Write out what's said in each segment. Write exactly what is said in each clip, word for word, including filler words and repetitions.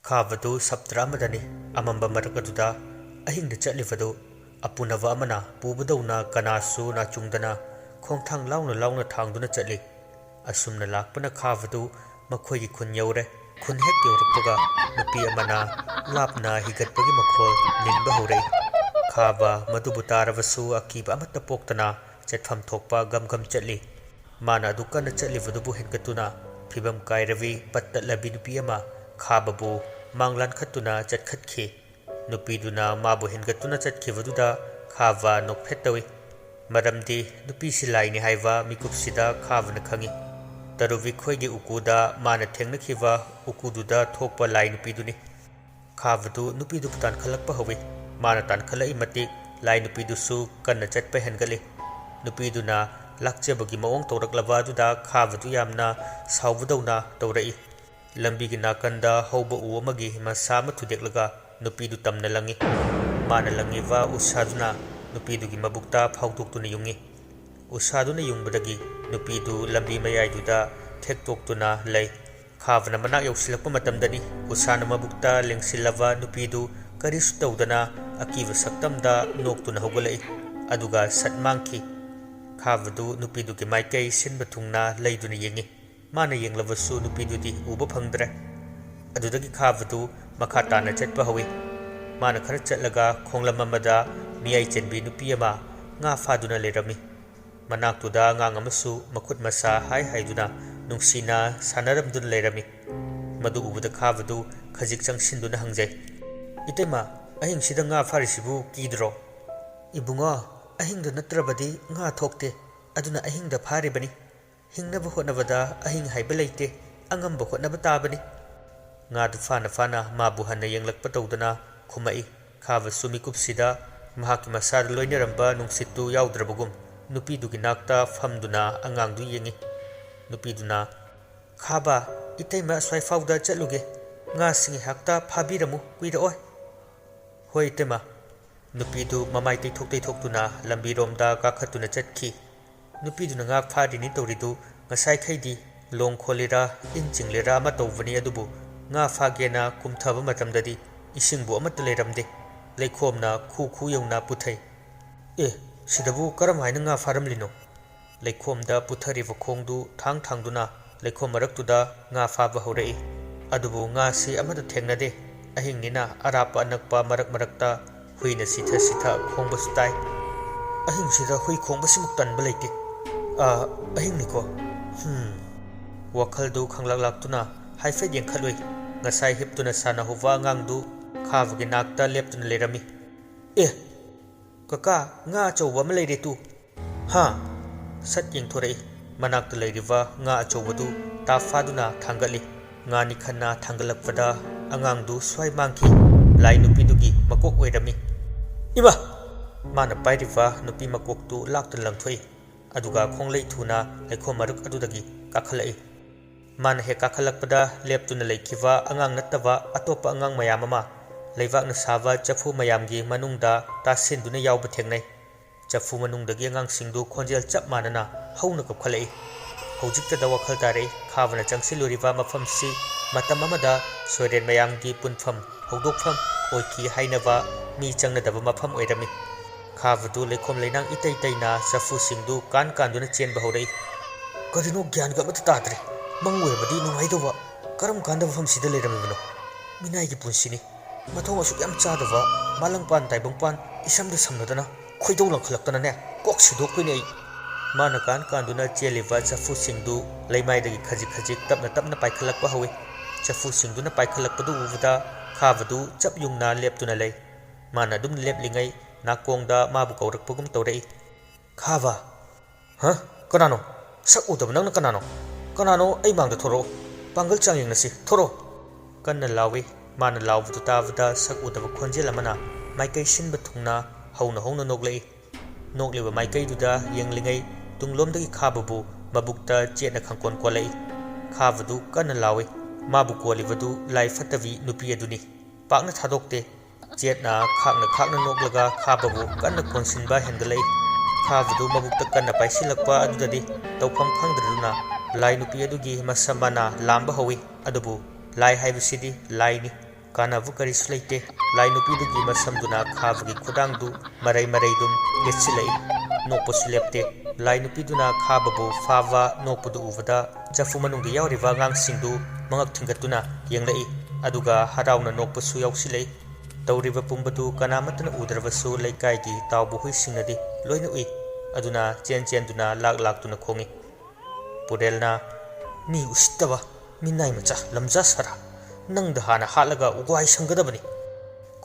ꯈꯥꯕꯗꯨ ꯁꯞꯇ꯭ꯔ ꯑꯃꯗꯅꯤ꯫ ꯑꯃꯝꯕ ꯃꯔꯛ ꯑꯗꯨꯗ ꯑꯍꯤꯡꯗ ꯆꯠꯂꯤꯕꯗꯨ ꯑꯄꯨꯅꯕ ꯑꯃꯅ ꯄꯨꯕꯗꯧꯅ ꯀꯅꯥꯁꯨ ꯅꯥꯆꯨꯡꯗꯅ ꯈꯣꯡꯊꯥꯡ ꯂꯥꯎꯅ ꯂꯥꯎꯅ ꯊꯥꯡꯗꯨꯅ ꯆꯠꯂꯤ꯫ ꯑꯁꯨꯝꯅ ꯂꯥꯛꯄꯅ ꯈꯥꯕꯗꯨ ꯃꯈꯣꯏꯒꯤ ꯈꯨꯟ ꯌꯧꯔꯦ꯫ ꯈꯨꯟ ꯍꯦꯛ ꯌꯧꯔꯛꯄꯒ ꯅꯨꯄꯤ ꯑꯃꯅ ꯂꯥꯞꯅ ꯍꯤꯒꯠꯄꯒꯤ ꯃꯈꯣꯜ ꯅꯤꯟꯕ ꯍꯧꯔꯛꯏ꯫ ꯈꯥꯕ ꯃꯗꯨꯕꯨ ꯇꯥꯔꯕꯁꯨ ꯑꯀꯤꯕ ꯑꯃꯠꯇ ꯄꯣꯛꯇꯅ ꯆꯠꯐꯝ ꯊꯣꯛꯄ ꯒꯝ ꯒꯝ ꯆꯠꯂꯤ꯫ ꯃꯥꯅ ꯑꯗꯨ ꯀꯟꯅ ꯆꯠꯂꯤꯕꯗꯨꯕꯨ ꯍꯦꯟꯒꯠꯇꯨꯅ ꯐꯤꯕꯝ ꯀꯥꯏꯔꯕꯤ ꯄꯠ ꯇꯠꯂꯕꯤ ꯅꯨꯄꯤ ꯑꯃ ꯈꯥꯕꯕꯨ ꯃꯥꯡ ꯂꯥꯟꯈꯠꯇꯨꯅ ꯆꯠꯈꯠꯈꯤ꯫ ꯅꯨꯄꯤꯗꯨꯅ ꯃꯥꯕꯨ ꯍꯦꯟꯒꯠꯇꯨꯅ ꯆꯠꯈꯤꯕꯗꯨꯗ ꯈꯥꯕ ꯅꯣꯛꯐꯦꯠ ꯇꯧꯏ꯫ ꯃꯔꯝꯗꯤ ꯅꯨꯄꯤꯁꯤ ꯂꯥꯏꯅꯤ ꯍꯥꯏꯕ ꯃꯤꯀꯨꯞꯁꯤꯗ ꯈꯥꯕꯅ ꯈꯪꯏ꯫ ꯇꯔꯨꯕꯤꯈꯣꯏꯒꯤ ꯎꯀꯨꯗ ꯃꯥꯅ ꯊꯦꯡꯅꯈꯤꯕ ꯎꯀꯨꯗꯨꯗ ꯊꯣꯛꯄ ꯂꯥꯏ ꯅꯨꯄꯤꯗꯨꯅꯤ꯫ ꯈꯥꯕꯗꯨ ꯅꯨꯄꯤꯗꯨꯕꯨ ꯇꯥꯟꯈꯠꯂꯛꯄ ꯍꯧꯏ꯫ ꯃꯥꯅ ꯇꯥꯟꯈꯠꯂꯛꯏ ꯃꯇꯤꯛ ꯂꯥꯏ ꯅꯨꯄꯤꯗꯨꯁꯨ ꯀꯟꯅ ꯆꯠꯄ ꯍꯦꯟꯒꯠꯂꯤ꯫ ꯅꯨꯄꯤꯗꯨꯅ ꯂꯥꯛꯆꯕꯒꯤ ꯃꯑꯣꯡ ꯇꯧꯔꯛꯂꯕ ꯑꯗꯨꯗ ꯈꯥꯕꯗꯨ ꯌꯥꯝꯅ ꯁꯥꯎꯕꯗꯧꯅ ꯇꯧꯔꯛꯏ꯫ ꯂꯝꯕꯤꯒꯤ ꯅꯥꯀꯟꯗ ꯍꯧꯕ ꯎ ꯑꯃꯒꯤ ꯃꯁꯥ ꯑꯃ ꯊꯨꯗꯦꯛꯂꯒ ꯅꯨꯄꯤꯗꯨ ꯇꯝꯅ ꯂꯪꯏ꯫ ꯃꯥꯅ ꯂꯪꯉꯤꯕ ꯎꯁꯥꯗꯨꯅ ꯅꯨꯄꯤꯗꯨꯒꯤ ꯃꯕꯨꯛꯇ ꯐꯥꯎꯗꯣꯛꯇꯨꯅ ꯌꯨꯡꯏ꯫ ꯎꯁꯥꯗꯨꯅ ꯌꯨꯡꯕꯗꯒꯤ ꯅꯨꯄꯤꯗꯨ ꯂꯝꯕꯤ ꯃꯌꯥꯏꯗꯨꯗ ꯊꯦꯛꯇꯣꯛꯇꯨꯅ ꯂꯩ꯫ ꯈꯥꯕꯅ ꯃꯅꯥꯛ ꯌꯧꯁꯤꯜꯂꯛꯄ ꯃꯇꯝꯗꯅꯤ ꯎꯁꯥꯅ ꯃꯕꯨꯛꯇ ꯂꯦꯡꯁꯤꯜꯂꯕ ꯅꯨꯄꯤꯗꯨ ꯀꯔꯤꯁꯨ ꯇꯧꯗꯅ ꯑꯀꯤꯕ ꯁꯛꯇꯝꯗ ꯅꯣꯛꯇꯨꯅ ꯍꯧꯒꯠꯂꯛꯏ꯫ ꯑꯗꯨꯒ ꯁꯠ ꯃꯥꯡꯈꯤ꯫ ꯈꯥꯕꯗꯨ ꯅꯨꯄꯤꯗꯨꯒꯤ ꯃꯥꯏꯀꯩ ꯁꯤꯟꯕ ꯊꯨꯡꯅ ꯂꯩꯗꯨꯅ ꯌꯦꯡꯏ꯫ ꯃꯥꯅ ꯌꯦꯡꯂꯕꯁꯨ ꯅꯨꯄꯤꯗꯨꯗꯤ ꯎꯕ ꯐꯪꯗ꯭ꯔꯦ꯫ ꯑꯗꯨꯗꯒꯤ ꯈꯥꯕꯗꯨ ꯃꯈꯥ ꯇꯥꯅ ꯆꯠꯄ ꯍꯧꯏ꯫ ꯃꯥꯅ ꯈꯔ ꯆꯠꯂꯒ ꯈꯣꯡꯂꯝ ꯑꯃꯗ ꯃꯤꯌꯥꯏ ꯆꯟꯕꯤ ꯅꯨꯄꯤ ꯑꯃ ꯉꯥ ꯐꯥꯗꯨꯅ ꯂꯩꯔꯝꯃꯤ꯫ ꯃꯅꯥꯛꯇꯨꯗ ꯑꯉꯥꯡ ꯑꯃꯁꯨ ꯃꯈꯨꯠ ꯃꯁꯥ ꯍꯥꯏ ꯍꯥꯏꯗꯨꯅ ꯅꯨꯡꯁꯤꯅ ꯁꯥꯟꯅꯔꯝꯗꯨꯅ ꯂꯩꯔꯝꯃꯤ꯫ ꯃꯗꯨ ꯎꯕꯗ ꯈꯥꯕꯗꯨ ꯈꯖꯤꯛ ꯆꯪꯁꯤꯟꯗꯨꯅ ꯍꯪꯖꯩ, "ꯏꯇꯩꯃ, ꯑꯍꯤꯡꯁꯤꯗ ꯉꯥ ꯐꯥꯔꯤꯁꯤꯕꯨ ꯀꯤꯗ꯭ꯔꯣ?" "ꯏꯕꯨꯡꯉꯣ, ꯑꯍꯤꯡꯗ ꯅꯠꯇ꯭ꯔꯕꯗꯤ ꯉꯥ ꯊꯣꯛꯇꯦ, ꯑꯗꯨꯅ ꯑꯍꯤꯡꯗ ꯐꯥꯔꯤꯕꯅꯤ꯫ ꯍꯤꯡꯅꯕ ꯍꯣꯠꯅꯕꯗ ꯑꯍꯤꯡ ꯍꯥꯏꯕ ꯂꯩꯇꯦ, ꯑꯉꯝꯕ ꯍꯣꯠꯅꯕ ꯇꯥꯕꯅꯤ꯫" ꯉꯥꯗꯨ ꯐꯥꯅ ꯐꯥꯅ ꯃꯥꯕꯨ ꯍꯟꯅ ꯌꯦꯡꯂꯛꯄ ꯇꯧꯗꯅ ꯈꯨꯝꯃꯛꯏ꯫ ꯈꯥꯕꯁꯨ ꯃꯤꯀꯨꯞꯁꯤꯗ ꯃꯍꯥꯛꯀꯤ ꯃꯁꯥꯗ ꯂꯣꯏꯅꯔꯝꯕ ꯅꯨꯡꯁꯤꯠꯇꯨ ꯌꯥꯎꯗ꯭ꯔꯕꯒꯨꯝ ꯅꯨꯄꯤꯗꯨꯒꯤ ꯅꯥꯛꯇ ꯐꯝꯗꯨꯅ ꯑꯉꯥꯡꯗꯨ ꯌꯦꯡꯏ꯫ ꯅꯨꯄꯤꯗꯨꯅ, "ꯈꯥꯕ, ꯏꯇꯩꯃ ꯑꯁ꯭ꯋꯥꯏ ꯐꯥꯎꯗ ꯆꯠꯂꯨꯒꯦ꯫ ꯉꯥꯁꯤ ꯉꯥꯏꯍꯥꯛꯇ ꯐꯥꯕꯤꯔꯝꯃꯨ, ꯀꯨꯏꯔꯛꯑꯣꯏ꯫" "ꯍꯣꯏ ꯏꯇꯩꯃ꯫" ꯅꯨꯄꯤꯗꯨ ꯃꯃꯥꯏ ꯇꯩꯊꯣꯛ ꯇꯩꯊꯣꯛꯇꯨꯅ ꯂꯝꯕꯤꯔꯣꯝꯗ ꯀꯥꯈꯠꯇꯨꯅ ꯆꯠꯈꯤ꯫ ꯅꯨꯄꯤꯗꯨꯅ ꯉꯥ ꯐꯥꯔꯤꯅꯤ ꯇꯧꯔꯤꯗꯨ ꯉꯁꯥꯏꯈꯩꯗꯤ ꯂꯣꯡ ꯈꯣꯜꯂꯤꯔꯥ ꯏꯟ ꯆꯤꯡꯂꯤꯔꯥ ꯑꯃ ꯇꯧꯕꯅꯤ, ꯑꯗꯨꯕꯨ ꯉꯥ ꯐꯥꯒꯦꯅ ꯀꯨꯝꯊꯕ ꯃꯇꯝꯗꯗꯤ ꯏꯁꯤꯡꯕꯨ ꯑꯃꯠꯇ ꯂꯩꯔꯝꯗꯦ꯫ ꯂꯩꯈꯣꯝꯅ ꯈꯨ ꯈꯨ ꯌꯧꯅ ꯄꯨꯊꯩ꯫ "ꯑꯦ, ꯁꯤꯗꯕꯨ ꯀꯔꯝ ꯍꯥꯏꯅ ꯉꯥ ꯐꯥꯔꯝꯂꯤꯅꯣ?" ꯂꯩꯈꯣꯝꯗ ꯄꯨꯊꯔꯤꯕ ꯈꯣꯡꯗꯨ ꯊꯥꯡ ꯊꯥꯡꯗꯨꯅ ꯂꯩꯈꯣꯝ ꯃꯔꯛꯇꯨꯗ ꯉꯥ ꯐꯥꯕ ꯍꯧꯔꯛꯏ꯫ ꯑꯗꯨꯕꯨ ꯉꯥꯁꯤ ꯑꯃꯠꯇ ꯊꯦꯡꯅꯗꯦ꯫ ꯑꯍꯤꯡꯅꯤꯅ ꯑꯔꯥꯞꯄ ꯑꯅꯛꯄ ꯃꯔꯛ ꯃꯔꯛꯇ ꯍꯨꯏꯅ ꯁꯤꯊ ꯁꯤꯊ ꯈꯣꯡꯕꯁꯨ ꯇꯥꯏ꯫ "ꯑꯍꯤꯡꯁꯤꯗ ꯍꯨꯏ ꯈꯣꯡꯕꯁꯤꯃꯨꯛ ꯇꯟꯕ ꯂꯩꯇꯦ꯫ ꯑꯥ, ꯑꯍꯤꯡꯅꯤꯀꯣ꯫ ꯍꯝ꯫" ꯋꯥꯈꯜꯗꯨ ꯈꯪꯂꯥꯛ ꯂꯥꯛꯇꯨꯅ ꯍꯥꯏꯐꯦꯠ ꯌꯦꯡꯈꯠꯂꯨꯏ꯫ ꯉꯁꯥꯏ ꯍꯤꯞꯇꯨꯅ ꯁꯥꯟꯅꯍꯧꯕ ꯑꯉꯥꯡꯗꯨ ꯈꯥꯕꯒꯤ ꯅꯥꯛꯇ ꯂꯦꯞꯇꯨꯅ ꯂꯩꯔꯝꯃꯤ꯫ "ꯑꯦ, ꯀꯀꯥ, ꯉꯥ ꯑꯆꯧꯕ ꯑꯃ ꯂꯩꯔꯦ ꯇꯨ!" "ꯍꯥ?" ꯁꯠ ꯌꯦꯡꯊꯣꯔꯛꯏ꯫ ꯃꯅꯥꯛꯇ ꯂꯩꯔꯤꯕ ꯉꯥ ꯑꯆꯧꯕꯗꯨ ꯇꯥꯞ ꯐꯥꯗꯨꯅ ꯊꯥꯡꯒꯠꯂꯤ꯫ ꯉꯥꯅꯤ ꯈꯟꯅ ꯊꯥꯡꯒꯠꯂꯛꯄꯗ ꯑꯉꯥꯡꯗꯨ ꯁ꯭ꯋꯥꯏ ꯃꯥꯡꯈꯤ꯫ ꯂꯥꯏ ꯅꯨꯄꯤꯗꯨꯒꯤ ꯃꯀꯣꯛ ꯑꯣꯏꯔꯝꯃꯤ꯫ "ꯏꯃꯥ!" ꯃꯥꯅ ꯄꯥꯏꯔꯤꯕ ꯅꯨꯄꯤ ꯃꯀꯣꯛꯇꯨ ꯂꯥꯛꯇꯨꯅ ꯂꯪꯊꯣꯛꯏ꯫ ꯑꯗꯨꯒ ꯈꯣꯡꯂꯩ ꯊꯨꯅ ꯂꯩꯈꯣꯝ ꯃꯔꯛ ꯑꯗꯨꯗꯒꯤ ꯀꯥꯈꯠꯂꯛꯏ꯫ ꯃꯥꯅ ꯍꯦꯛ ꯀꯥꯈꯠꯂꯛꯄꯗ ꯂꯦꯞꯇꯨꯅ ꯂꯩꯈꯤꯕ ꯑꯉꯥꯡ ꯅꯠꯇꯕ ꯑꯇꯣꯞꯄ ꯑꯉꯥꯡ ꯃꯌꯥꯝ ꯑꯃ ꯂꯩꯕꯥꯛꯅ ꯁꯥꯕ ꯆꯐꯨ ꯃꯌꯥꯝꯒꯤ ꯃꯅꯨꯡꯗ ꯇꯥꯁꯤꯟꯗꯨꯅ ꯌꯥꯎꯕ ꯊꯦꯡꯅꯩ꯫ ꯆꯐꯨ ꯃꯅꯨꯡꯗꯒꯤ ꯑꯉꯥꯡꯁꯤꯡꯗꯨ ꯈꯣꯟꯖꯦꯜ ꯆꯞ ꯃꯥꯟꯅꯅ ꯍꯧꯅ ꯀꯞꯈꯠꯂꯛꯏ꯫ ꯍꯧꯖꯤꯛꯇꯗ ꯋꯥꯈꯜ ꯇꯥꯔꯛꯏ, ꯈꯥꯕꯅ ꯆꯪꯁꯤꯜꯂꯨꯔꯤꯕ ꯃꯐꯝꯁꯤ ꯃꯇꯝ ꯑꯃꯗ ꯁꯣꯏꯔꯦꯟ ꯃꯌꯥꯝꯒꯤ ꯄꯨꯟꯐꯝ, ꯍꯧꯗꯣꯛꯐꯝ ꯑꯣꯏꯈꯤ ꯍꯥꯏꯅꯕ ꯃꯤ ꯆꯪꯅꯗꯕ ꯃꯐꯝ ꯑꯣꯏꯔꯝꯃꯤ꯫ ꯈꯥꯕꯗꯨ ꯂꯩꯈꯣꯝ ꯂꯩꯅꯥꯡ ꯏꯇꯩ ꯇꯩꯅ ꯆꯐꯨꯁꯤꯡꯗꯨ ꯀꯥꯟ ꯀꯥꯟꯗꯨꯅ ꯆꯦꯟꯕ ꯍꯧꯔꯛꯏ꯫ "ꯀꯔꯤꯅꯣ ꯒ꯭ꯌꯥꯟꯒ ꯑꯃꯠꯇ ꯇꯥꯗ꯭ꯔꯦ꯫ ꯃꯪ ꯑꯣꯏꯔꯝꯃꯗꯤ ꯅꯨꯡꯉꯥꯏꯗꯧꯕ꯫ ꯀꯔꯝ ꯀꯥꯟꯗ ꯃꯐꯝꯁꯤꯗ ꯂꯩꯔꯝꯃꯤꯕꯅꯣ? ꯃꯤꯅꯥꯏꯒꯤ ꯄꯨꯟꯁꯤꯅꯤ꯫ ꯃꯊꯣꯡ ꯑꯁꯨꯛ ꯌꯥꯝ ꯆꯥꯗꯕ ꯃꯥꯂꯪꯄꯥꯟ ꯇꯥꯏꯕꯪꯄꯥꯟ ꯏꯁꯝꯗ ꯁꯝꯅꯗꯅ ꯈꯣꯏꯗꯧ ꯂꯪꯈꯠꯂꯛꯇꯅꯅꯦ ꯀꯣꯛ ꯁꯤꯗꯣꯛꯇꯣꯏꯅꯦ ꯑꯩ꯫" ꯃꯥꯅ ꯀꯥꯟ ꯀꯥꯟꯗꯨꯅ ꯆꯦꯜꯂꯤꯕ ꯆꯐꯨꯁꯤꯡꯗꯨ ꯂꯩꯃꯥꯏꯗꯒꯤ ꯈꯖꯤꯛ ꯈꯖꯤꯛ ꯇꯞꯅ ꯇꯞꯅ ꯄꯥꯏꯈꯠꯂꯛꯄ ꯍꯧꯏ꯫ ꯆꯐꯨꯁꯤꯡꯗꯨꯅ ꯄꯥꯏꯈꯠꯂꯛꯄꯗꯨ ꯎꯕꯗ ꯈꯥꯕꯗꯨ ꯆꯞ ꯌꯨꯡꯅ ꯂꯦꯞꯇꯨꯅ ꯂꯩ꯫ ꯃꯥꯅ ꯑꯗꯨꯝ ꯂꯦꯞꯂꯤꯉꯩ ꯅꯥꯀꯣꯡꯗ ꯃꯥꯕꯨ ꯀꯧꯔꯛꯄꯒꯨꯝ ꯇꯧꯔꯛꯏ꯫ "ꯈꯥꯕ!" "ꯍ? ꯀꯅꯥꯅꯣ? ꯁꯛ ꯎꯗꯕ ꯅꯪꯅ ꯀꯅꯥꯅꯣ? ꯀꯅꯥꯅꯣ? ꯑꯩ ꯃꯥꯡꯗ ꯊꯣꯔꯛꯑꯣ꯫ ꯄꯥꯡꯒꯜ ꯆꯥꯡ ꯌꯦꯡꯅꯁꯤ꯫ ꯊꯣꯔꯛꯑꯣ!" ꯀꯟꯅ ꯂꯥꯎꯏ꯫ ꯃꯥꯅ ꯂꯥꯎꯕꯗꯨ ꯇꯥꯕꯗ ꯁꯛ ꯎꯗꯕ ꯈꯣꯟꯖꯦꯜ ꯑꯃꯅ ꯃꯥꯏꯀꯩ ꯁꯤꯟꯕ ꯊꯨꯡꯅ ꯍꯧꯅ ꯍꯧꯅ ꯅꯣꯛꯂꯛꯏ꯫ ꯅꯣꯛꯂꯤꯕ ꯃꯥꯏꯀꯩꯗꯨꯗ ꯌꯦꯡꯂꯤꯉꯩ ꯇꯨꯡꯂꯣꯝꯗꯒꯤ ꯈꯥꯕꯕꯨ ꯃꯕꯨꯛꯇ ꯆꯦꯠꯅ ꯈꯪꯀꯣꯟ ꯀꯣꯜꯂꯛꯏ꯫ ꯈꯥꯕꯗꯨ ꯀꯟꯅ ꯂꯥꯎꯏ꯫ ꯃꯥꯕꯨ ꯀꯣꯜꯂꯤꯕꯗꯨ ꯂꯥꯏ ꯐꯠꯇꯕꯤ ꯅꯨꯄꯤ ꯑꯗꯨꯅꯤ꯫ ꯄꯥꯛꯅ ꯊꯥꯗꯣꯛꯇꯦ꯫ ꯆꯦꯠꯅ ꯈꯥꯛꯅ ꯈꯥꯛꯅ ꯅꯣꯛꯂꯒ ꯈꯥꯕꯕꯨ ꯀꯟꯅ ꯀꯣꯟꯁꯤꯟꯕ ꯍꯦꯟꯒꯠꯂꯛꯏ꯫ ꯈꯥꯕꯗꯨ ꯃꯕꯨꯛꯇ ꯀꯟꯅ ꯄꯥꯏꯁꯤꯜꯂꯛꯄ ꯑꯗꯨꯗꯗꯤ ꯇꯧꯐꯝ ꯈꯪꯗꯗꯨꯅ ꯂꯥꯏ ꯅꯨꯄꯤ ꯑꯗꯨꯒꯤ ꯃꯁꯝ ꯃꯅꯥ ꯂꯥꯝꯕ ꯍꯧꯏ꯫ ꯑꯗꯨꯕꯨ "ꯂꯥꯏ ꯍꯥꯏꯕꯁꯤꯗꯤ ꯂꯥꯏꯅꯤ, ꯀꯥꯟꯅꯕ ꯀꯔꯤꯁꯨ ꯂꯩꯇꯦ"꯫ ꯂꯥꯏ ꯅꯨꯄꯤꯗꯨꯒꯤ ꯃꯁꯝꯗꯨꯅ ꯈꯥꯕꯒꯤ ꯈꯨꯗꯥꯡꯗꯨ ꯃꯔꯩ ꯃꯔꯩꯗꯨꯝ ꯌꯦꯠꯁꯤꯜꯂꯛꯏ꯫ ꯅꯣꯛꯄꯁꯨ ꯂꯦꯞꯇꯦ꯫ ꯂꯥꯏ ꯅꯨꯄꯤꯗꯨꯅ ꯈꯥꯕꯕꯨ ꯐꯥꯕ ꯅꯣꯛꯄꯗꯨ ꯎꯕꯗ ꯆꯐꯨ ꯃꯅꯨꯡꯗ ꯌꯥꯎꯔꯤꯕ ꯑꯉꯥꯡꯁꯤꯡꯗꯨ ꯃꯉꯛ ꯊꯤꯡꯒꯠꯇꯨꯅ ꯌꯦꯡꯂꯛꯏ, ꯑꯗꯨꯒ ꯍꯔꯥꯎꯅ ꯅꯣꯛꯄꯁꯨ ꯌꯥꯎꯁꯤꯜꯂꯛꯏ꯫ ꯇꯧꯔꯤꯕ ꯄꯨꯝꯕꯗꯨ ꯀꯅꯥꯃꯠꯇꯅ ꯎꯗ꯭ꯔꯕꯁꯨ ꯂꯩꯀꯥꯏꯒꯤ ꯇꯥꯎꯕ ꯍꯨꯏꯁꯤꯡꯅꯗꯤ ꯂꯣꯏꯅ ꯎꯏ꯫ ꯑꯗꯨꯅ ꯆꯦꯟ ꯆꯦꯟꯗꯨꯅ ꯂꯥꯛ ꯂꯥꯛꯇꯨꯅ ꯈꯣꯡꯏ꯫ ꯄꯨꯔꯦꯜꯅ, "ꯃꯤ ꯎꯁꯤꯠꯇꯕ, ꯃꯤꯅꯥꯏ ꯃꯆꯥ, ꯂꯝꯖꯥ ꯁꯥꯔꯥ, ꯅꯪꯗ ꯍꯥꯟꯅ ꯍꯥꯠꯂꯒ ꯋꯥꯏ ꯁꯪꯒꯗꯕꯅꯤ"꯫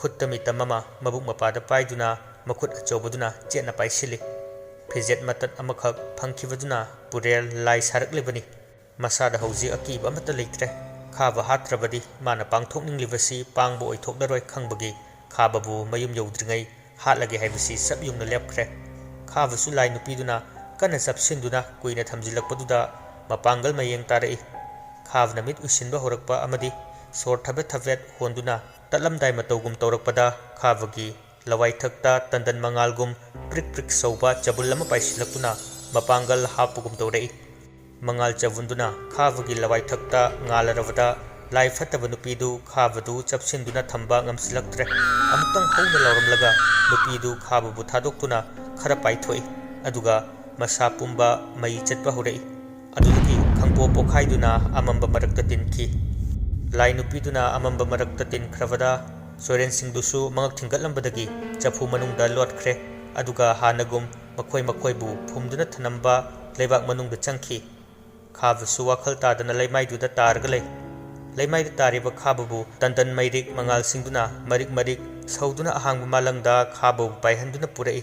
ꯈꯨꯠꯇ ꯃꯤꯇꯝ ꯑꯃ ꯃꯕꯨꯛ ꯃꯄꯥꯗ ꯄꯥꯏꯗꯨꯅ ꯃꯈꯨꯠ ꯑꯆꯧꯕꯗꯨꯅ ꯆꯦꯠꯅ ꯄꯥꯏꯁꯤꯜꯂꯤ꯫ ꯐꯤꯖꯦꯠ ꯃꯇꯠ ꯑꯃꯈꯛ ꯐꯪꯈꯤꯕꯗꯨꯅ ꯄꯨꯔꯦꯜ ꯂꯥꯏ ꯁꯥꯔꯛꯂꯤꯕꯅꯤ꯫ ꯃꯁꯥꯗ ꯍꯧꯖꯤꯛ ꯑꯀꯤꯕ ꯑꯃꯠꯇ ꯂꯩꯇ꯭ꯔꯦ꯫ ꯈꯥꯕ ꯍꯥꯠꯇ꯭ꯔꯕꯗꯤ ꯃꯥꯅ ꯄꯥꯡꯊꯣꯛꯅꯤꯡꯂꯤꯕꯁꯤ ꯄꯥꯡꯕ ꯑꯣꯏꯊꯣꯛꯂꯔꯣꯏ ꯈꯪꯕꯒꯤ ꯈꯥꯕꯕꯨ ꯃꯌꯨꯝ ꯌꯧꯗ꯭ꯔꯤꯉꯩ ꯍꯥꯠꯂꯒꯦ ꯍꯥꯏꯕꯁꯤ ꯆꯞ ꯌꯨꯡꯅ ꯂꯦꯞꯈ꯭ꯔꯦ꯫ ꯈꯥꯕꯁꯨ ꯂꯥꯏ ꯅꯨꯄꯤꯗꯨꯅ ꯀꯟꯅ ꯆꯞꯁꯤꯟꯗꯨꯅ ꯀꯨꯏꯅ ꯊꯝꯖꯤꯜꯂꯛꯄꯗꯨꯗ ꯃꯄꯥꯡꯒꯜ ꯃꯌꯦꯡ ꯇꯥꯔꯛꯏ꯫ ꯈꯥꯕꯅ ꯃꯤꯠ ꯎꯏꯁꯤꯟꯕ ꯍꯧꯔꯛꯄ ꯑꯃꯗꯤ ꯁꯣꯔ ꯊꯕꯦꯠ ꯊꯕꯦꯠ ꯍꯣꯟꯗꯨꯅ ꯇꯠꯂꯝꯗꯥꯏ ꯃꯇꯧꯒꯨꯝ ꯇꯧꯔꯛꯄꯗ ꯈꯥꯕꯒꯤ ꯂꯋꯥꯏꯊꯛꯇ ꯇꯟꯗꯟ ꯃꯉꯥꯜꯒꯨꯝ ꯄ꯭ꯔꯤꯛ ꯄ꯭ꯔꯤꯛ ꯁꯧꯕ ꯆꯕꯨꯜ ꯑꯃ ꯄꯥꯏꯁꯤꯜꯂꯛꯇꯨꯅ ꯃꯄꯥꯡꯒꯜ ꯍꯥꯞꯄꯒꯨꯝ ꯇꯧꯔꯛꯏ꯫ ꯃꯉꯥꯜ ꯆꯕꯨꯟꯗꯨꯅ ꯈꯥꯕꯒꯤ ꯂꯋꯥꯏꯊꯛꯇ ꯉꯥꯜꯂꯔꯕꯗ ꯂꯥꯏ ꯐꯠꯇꯕ ꯅꯨꯄꯤꯗꯨ ꯈꯥꯕꯗꯨ ꯆꯞꯁꯤꯟꯗꯨꯅ ꯊꯝꯕ ꯉꯝꯁꯤꯜꯂꯛꯇ꯭ꯔꯦ꯫ ꯑꯃꯨꯛꯇꯪ ꯍꯧꯅ ꯂꯥꯎꯔꯝꯂꯒ ꯅꯨꯄꯤꯗꯨ ꯈꯥꯕꯕꯨ ꯊꯥꯗꯣꯛꯇꯨꯅ ꯈꯔ ꯄꯥꯏꯊꯣꯛꯏ꯫ ꯑꯗꯨꯒ ꯃꯁꯥ ꯄꯨꯝꯕ ꯃꯩ ꯆꯠꯄ ꯍꯧꯔꯛꯏ꯫ ꯑꯗꯨꯗꯒꯤ ꯈꯪꯄꯣꯛ ꯄꯣꯛꯈꯥꯏꯗꯨꯅ ꯑꯃꯝꯕ ꯃꯔꯛꯇ ꯇꯤꯟꯈꯤ꯫ ꯂꯥꯏ ꯅꯨꯄꯤꯗꯨꯅ ꯑꯃꯝꯕ ꯃꯔꯛꯇ ꯇꯤꯟꯈ꯭ꯔꯕꯗ ꯆꯣꯏꯔꯦꯟꯁꯤꯡꯗꯨꯁꯨ ꯃꯉꯛ ꯊꯤꯡꯒꯠꯂꯝꯕꯗꯒꯤ ꯆꯐꯨ ꯃꯅꯨꯡꯗ ꯂꯣꯠꯈ꯭ꯔꯦ꯫ ꯑꯗꯨꯒ ꯍꯥꯟꯅꯒꯨꯝ ꯃꯈꯣꯏ ꯃꯈꯣꯏꯕꯨ ꯐꯨꯝꯗꯨꯅ ꯊꯅꯝꯕ ꯂꯩꯕꯥꯛ ꯃꯅꯨꯡꯗ ꯆꯪꯈꯤ꯫ ꯈꯥꯕꯁꯨ ꯋꯥꯈꯜ ꯇꯥꯗꯅ ꯂꯩꯃꯥꯏꯗꯨꯗ ꯇꯥꯔꯒ ꯂꯩ꯫ ꯂꯩꯃꯥꯏꯗ ꯇꯥꯔꯤꯕ ꯈꯥꯕꯕꯨ ꯇꯟꯗꯟ ꯃꯩꯔꯤꯛ ꯃꯉꯥꯜꯁꯤꯡꯗꯨꯅ ꯃꯔꯤꯛ ꯃꯔꯤꯛ ꯁꯧꯗꯨꯅ ꯑꯍꯥꯡꯕ ꯃꯥꯂꯪꯗ ꯈꯥꯕꯕꯨ ꯄꯥꯏꯍꯟꯗꯨꯅ ꯄꯨꯔꯛꯏ꯫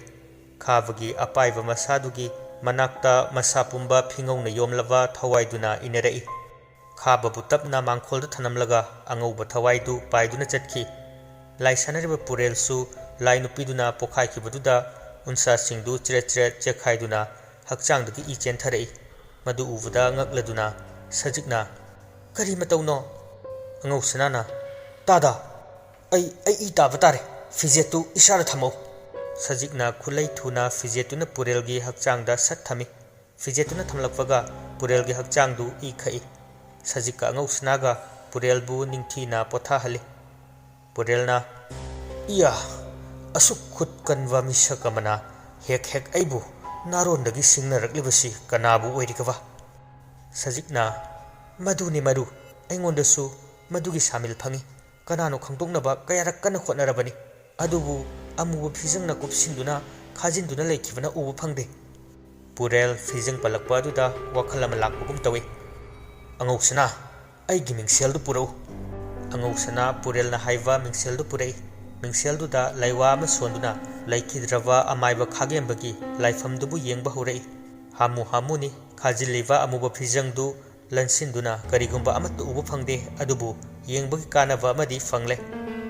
ꯈꯥꯕꯒꯤ ꯑꯄꯥꯏꯕ ꯃꯁꯥꯗꯨꯒꯤ ꯃꯅꯥꯛꯇ ꯃꯁꯥ ꯄꯨꯝꯕ ꯐꯤꯉꯧꯅ ꯌꯣꯝꯂꯕ ꯊꯋꯥꯏꯗꯨꯅ ꯏꯟꯅꯔꯛꯏ꯫ ꯈꯥꯕꯕꯨ ꯇꯞꯅ ꯃꯥꯡꯈꯣꯜꯗ ꯊꯅꯝꯂꯒ ꯑꯉꯧꯕ ꯊꯋꯥꯏꯗꯨ ꯄꯥꯏꯗꯨꯅ ꯆꯠꯈꯤ꯫ ꯂꯥꯏ ꯁꯥꯟꯅꯔꯤꯕ ꯄꯨꯔꯦꯜꯁꯨ ꯂꯥꯏ ꯅꯨꯄꯤꯗꯨꯅ ꯄꯣꯈꯥꯏꯈꯤꯕꯗꯨꯗ ꯎꯟꯁꯥꯁꯤꯡꯗꯨ ꯆ꯭ꯔꯦꯠ ꯆ꯭ꯔꯦꯠ ꯆꯦꯛꯈꯥꯏꯗꯨꯅ ꯍꯛꯆꯥꯡꯗꯒꯤ ꯏ ꯆꯦꯟꯊꯔꯛꯏ꯫ ꯃꯗꯨ ꯎꯕꯗ ꯉꯛꯂꯗꯨꯅ ꯁꯖꯤꯛꯅ, "ꯀꯔꯤ ꯃꯇꯧꯅꯣ?" ꯑꯉꯧ ꯁꯅꯥꯅ, "ꯇꯥꯗ, ꯑꯩ, ꯑꯩ ꯏ ꯇꯥꯕ ꯇꯥꯔꯦ꯫ ꯐꯤꯖꯦꯠꯇꯨ ꯏꯁꯥꯗ ꯊꯝꯃꯧ"꯫ ꯁꯖꯤꯛꯅ ꯈꯨꯠꯂꯩ ꯊꯨꯅ ꯐꯤꯖꯦꯠꯇꯨꯅ ꯄꯨꯔꯦꯜꯒꯤ ꯍꯛꯆꯥꯡꯗ ꯁꯠ ꯊꯝꯃꯤ꯫ ꯐꯤꯖꯦꯠꯇꯨꯅ ꯊꯝꯂꯛꯄꯒ ꯄꯨꯔꯦꯜꯒꯤ ꯍꯛꯆꯥꯡꯗꯨ ꯏ ꯈꯛꯏ꯫ ꯁꯖꯤꯛꯀ ꯑꯉꯧ ꯁꯅꯥꯒ ꯄꯨꯔꯦꯜꯕꯨ ꯅꯤꯡꯊꯤꯅ ꯄꯣꯊꯥꯍꯜꯂꯤ꯫ ꯄꯨꯔꯦꯜꯅ, "ꯏꯌꯥ, ꯑꯁꯨꯛ ꯈꯨꯠ ꯀꯟꯕ ꯃꯤꯁꯛ ꯑꯃꯅ ꯍꯦꯛ ꯍꯦꯛ ꯑꯩꯕꯨ ꯅꯥꯔꯣꯟꯗꯒꯤ ꯁꯤꯡꯅꯔꯛꯂꯤꯕꯁꯤ ꯀꯅꯥꯕꯨ ꯑꯣꯏꯔꯤꯒꯕ?" ꯁꯖꯤꯛꯅ, "ꯃꯗꯨꯅꯤ ꯃꯔꯨ, ꯑꯩꯉꯣꯟꯗꯁꯨ ꯃꯗꯨꯒꯤ ꯁꯥꯃꯤꯜ ꯐꯪꯏ꯫ ꯀꯅꯥꯅꯣ ꯈꯪꯗꯣꯛꯅꯕ ꯀꯌꯥꯔꯛ ꯀꯟꯅ ꯍꯣꯠꯅꯔꯕꯅꯤ, ꯑꯗꯨꯕꯨ ꯑꯃꯨꯕ ꯐꯤꯖꯪꯅ ꯀꯨꯞꯁꯤꯟꯗꯨꯅ ꯈꯥꯖꯤꯟꯗꯨꯅ ꯂꯩꯈꯤꯕꯅ ꯎꯕ ꯐꯪꯗꯦ꯫" ꯄꯨꯔꯦꯜ ꯐꯤꯖꯪ ꯄꯜꯂꯛꯄ ꯑꯗꯨꯗ ꯋꯥꯈꯜ ꯑꯃ ꯂꯥꯛꯄꯒꯨꯝ ꯇꯧꯏ꯫ "ꯑꯉꯧꯁꯅꯥ, ꯑꯩꯒꯤ ꯃꯤꯡꯁꯦꯜꯗꯨ ꯄꯨꯔꯛꯎ꯫" ꯑꯉꯧꯁꯅꯥ ꯄꯨꯔꯦꯜꯅ ꯍꯥꯏꯕ ꯃꯤꯡꯁꯦꯜꯗꯨ ꯄꯨꯔꯛꯏ꯫ ꯃꯤꯡꯁꯦꯜꯗꯨꯗ ꯂꯥꯏꯋꯥ ꯑꯃ ꯁꯣꯟꯗꯨꯅ ꯂꯩꯈꯤꯗ꯭ꯔꯕ ꯑꯃꯥꯏꯕ ꯈꯥꯒꯦꯝꯕꯒꯤ ꯂꯥꯏꯐꯝꯗꯨꯕꯨ ꯌꯦꯡꯕ ꯍꯧꯔꯛꯏ꯫ ꯍꯥꯃꯨ ꯍꯥꯃꯨꯅꯤ꯫ ꯈꯥꯖꯤꯜꯂꯤꯕ ꯑꯃꯨꯕ ꯐꯤꯖꯪꯗꯨ ꯂꯟꯁꯤꯟꯗꯨꯅ ꯀꯔꯤꯒꯨꯝꯕ ꯑꯃꯠꯇ ꯎꯕ ꯐꯪꯗꯦ, ꯑꯗꯨꯕꯨ ꯌꯦꯡꯕꯒꯤ ꯀꯥꯟꯅꯕ ꯑꯃꯗꯤ ꯐꯪꯂꯦ꯫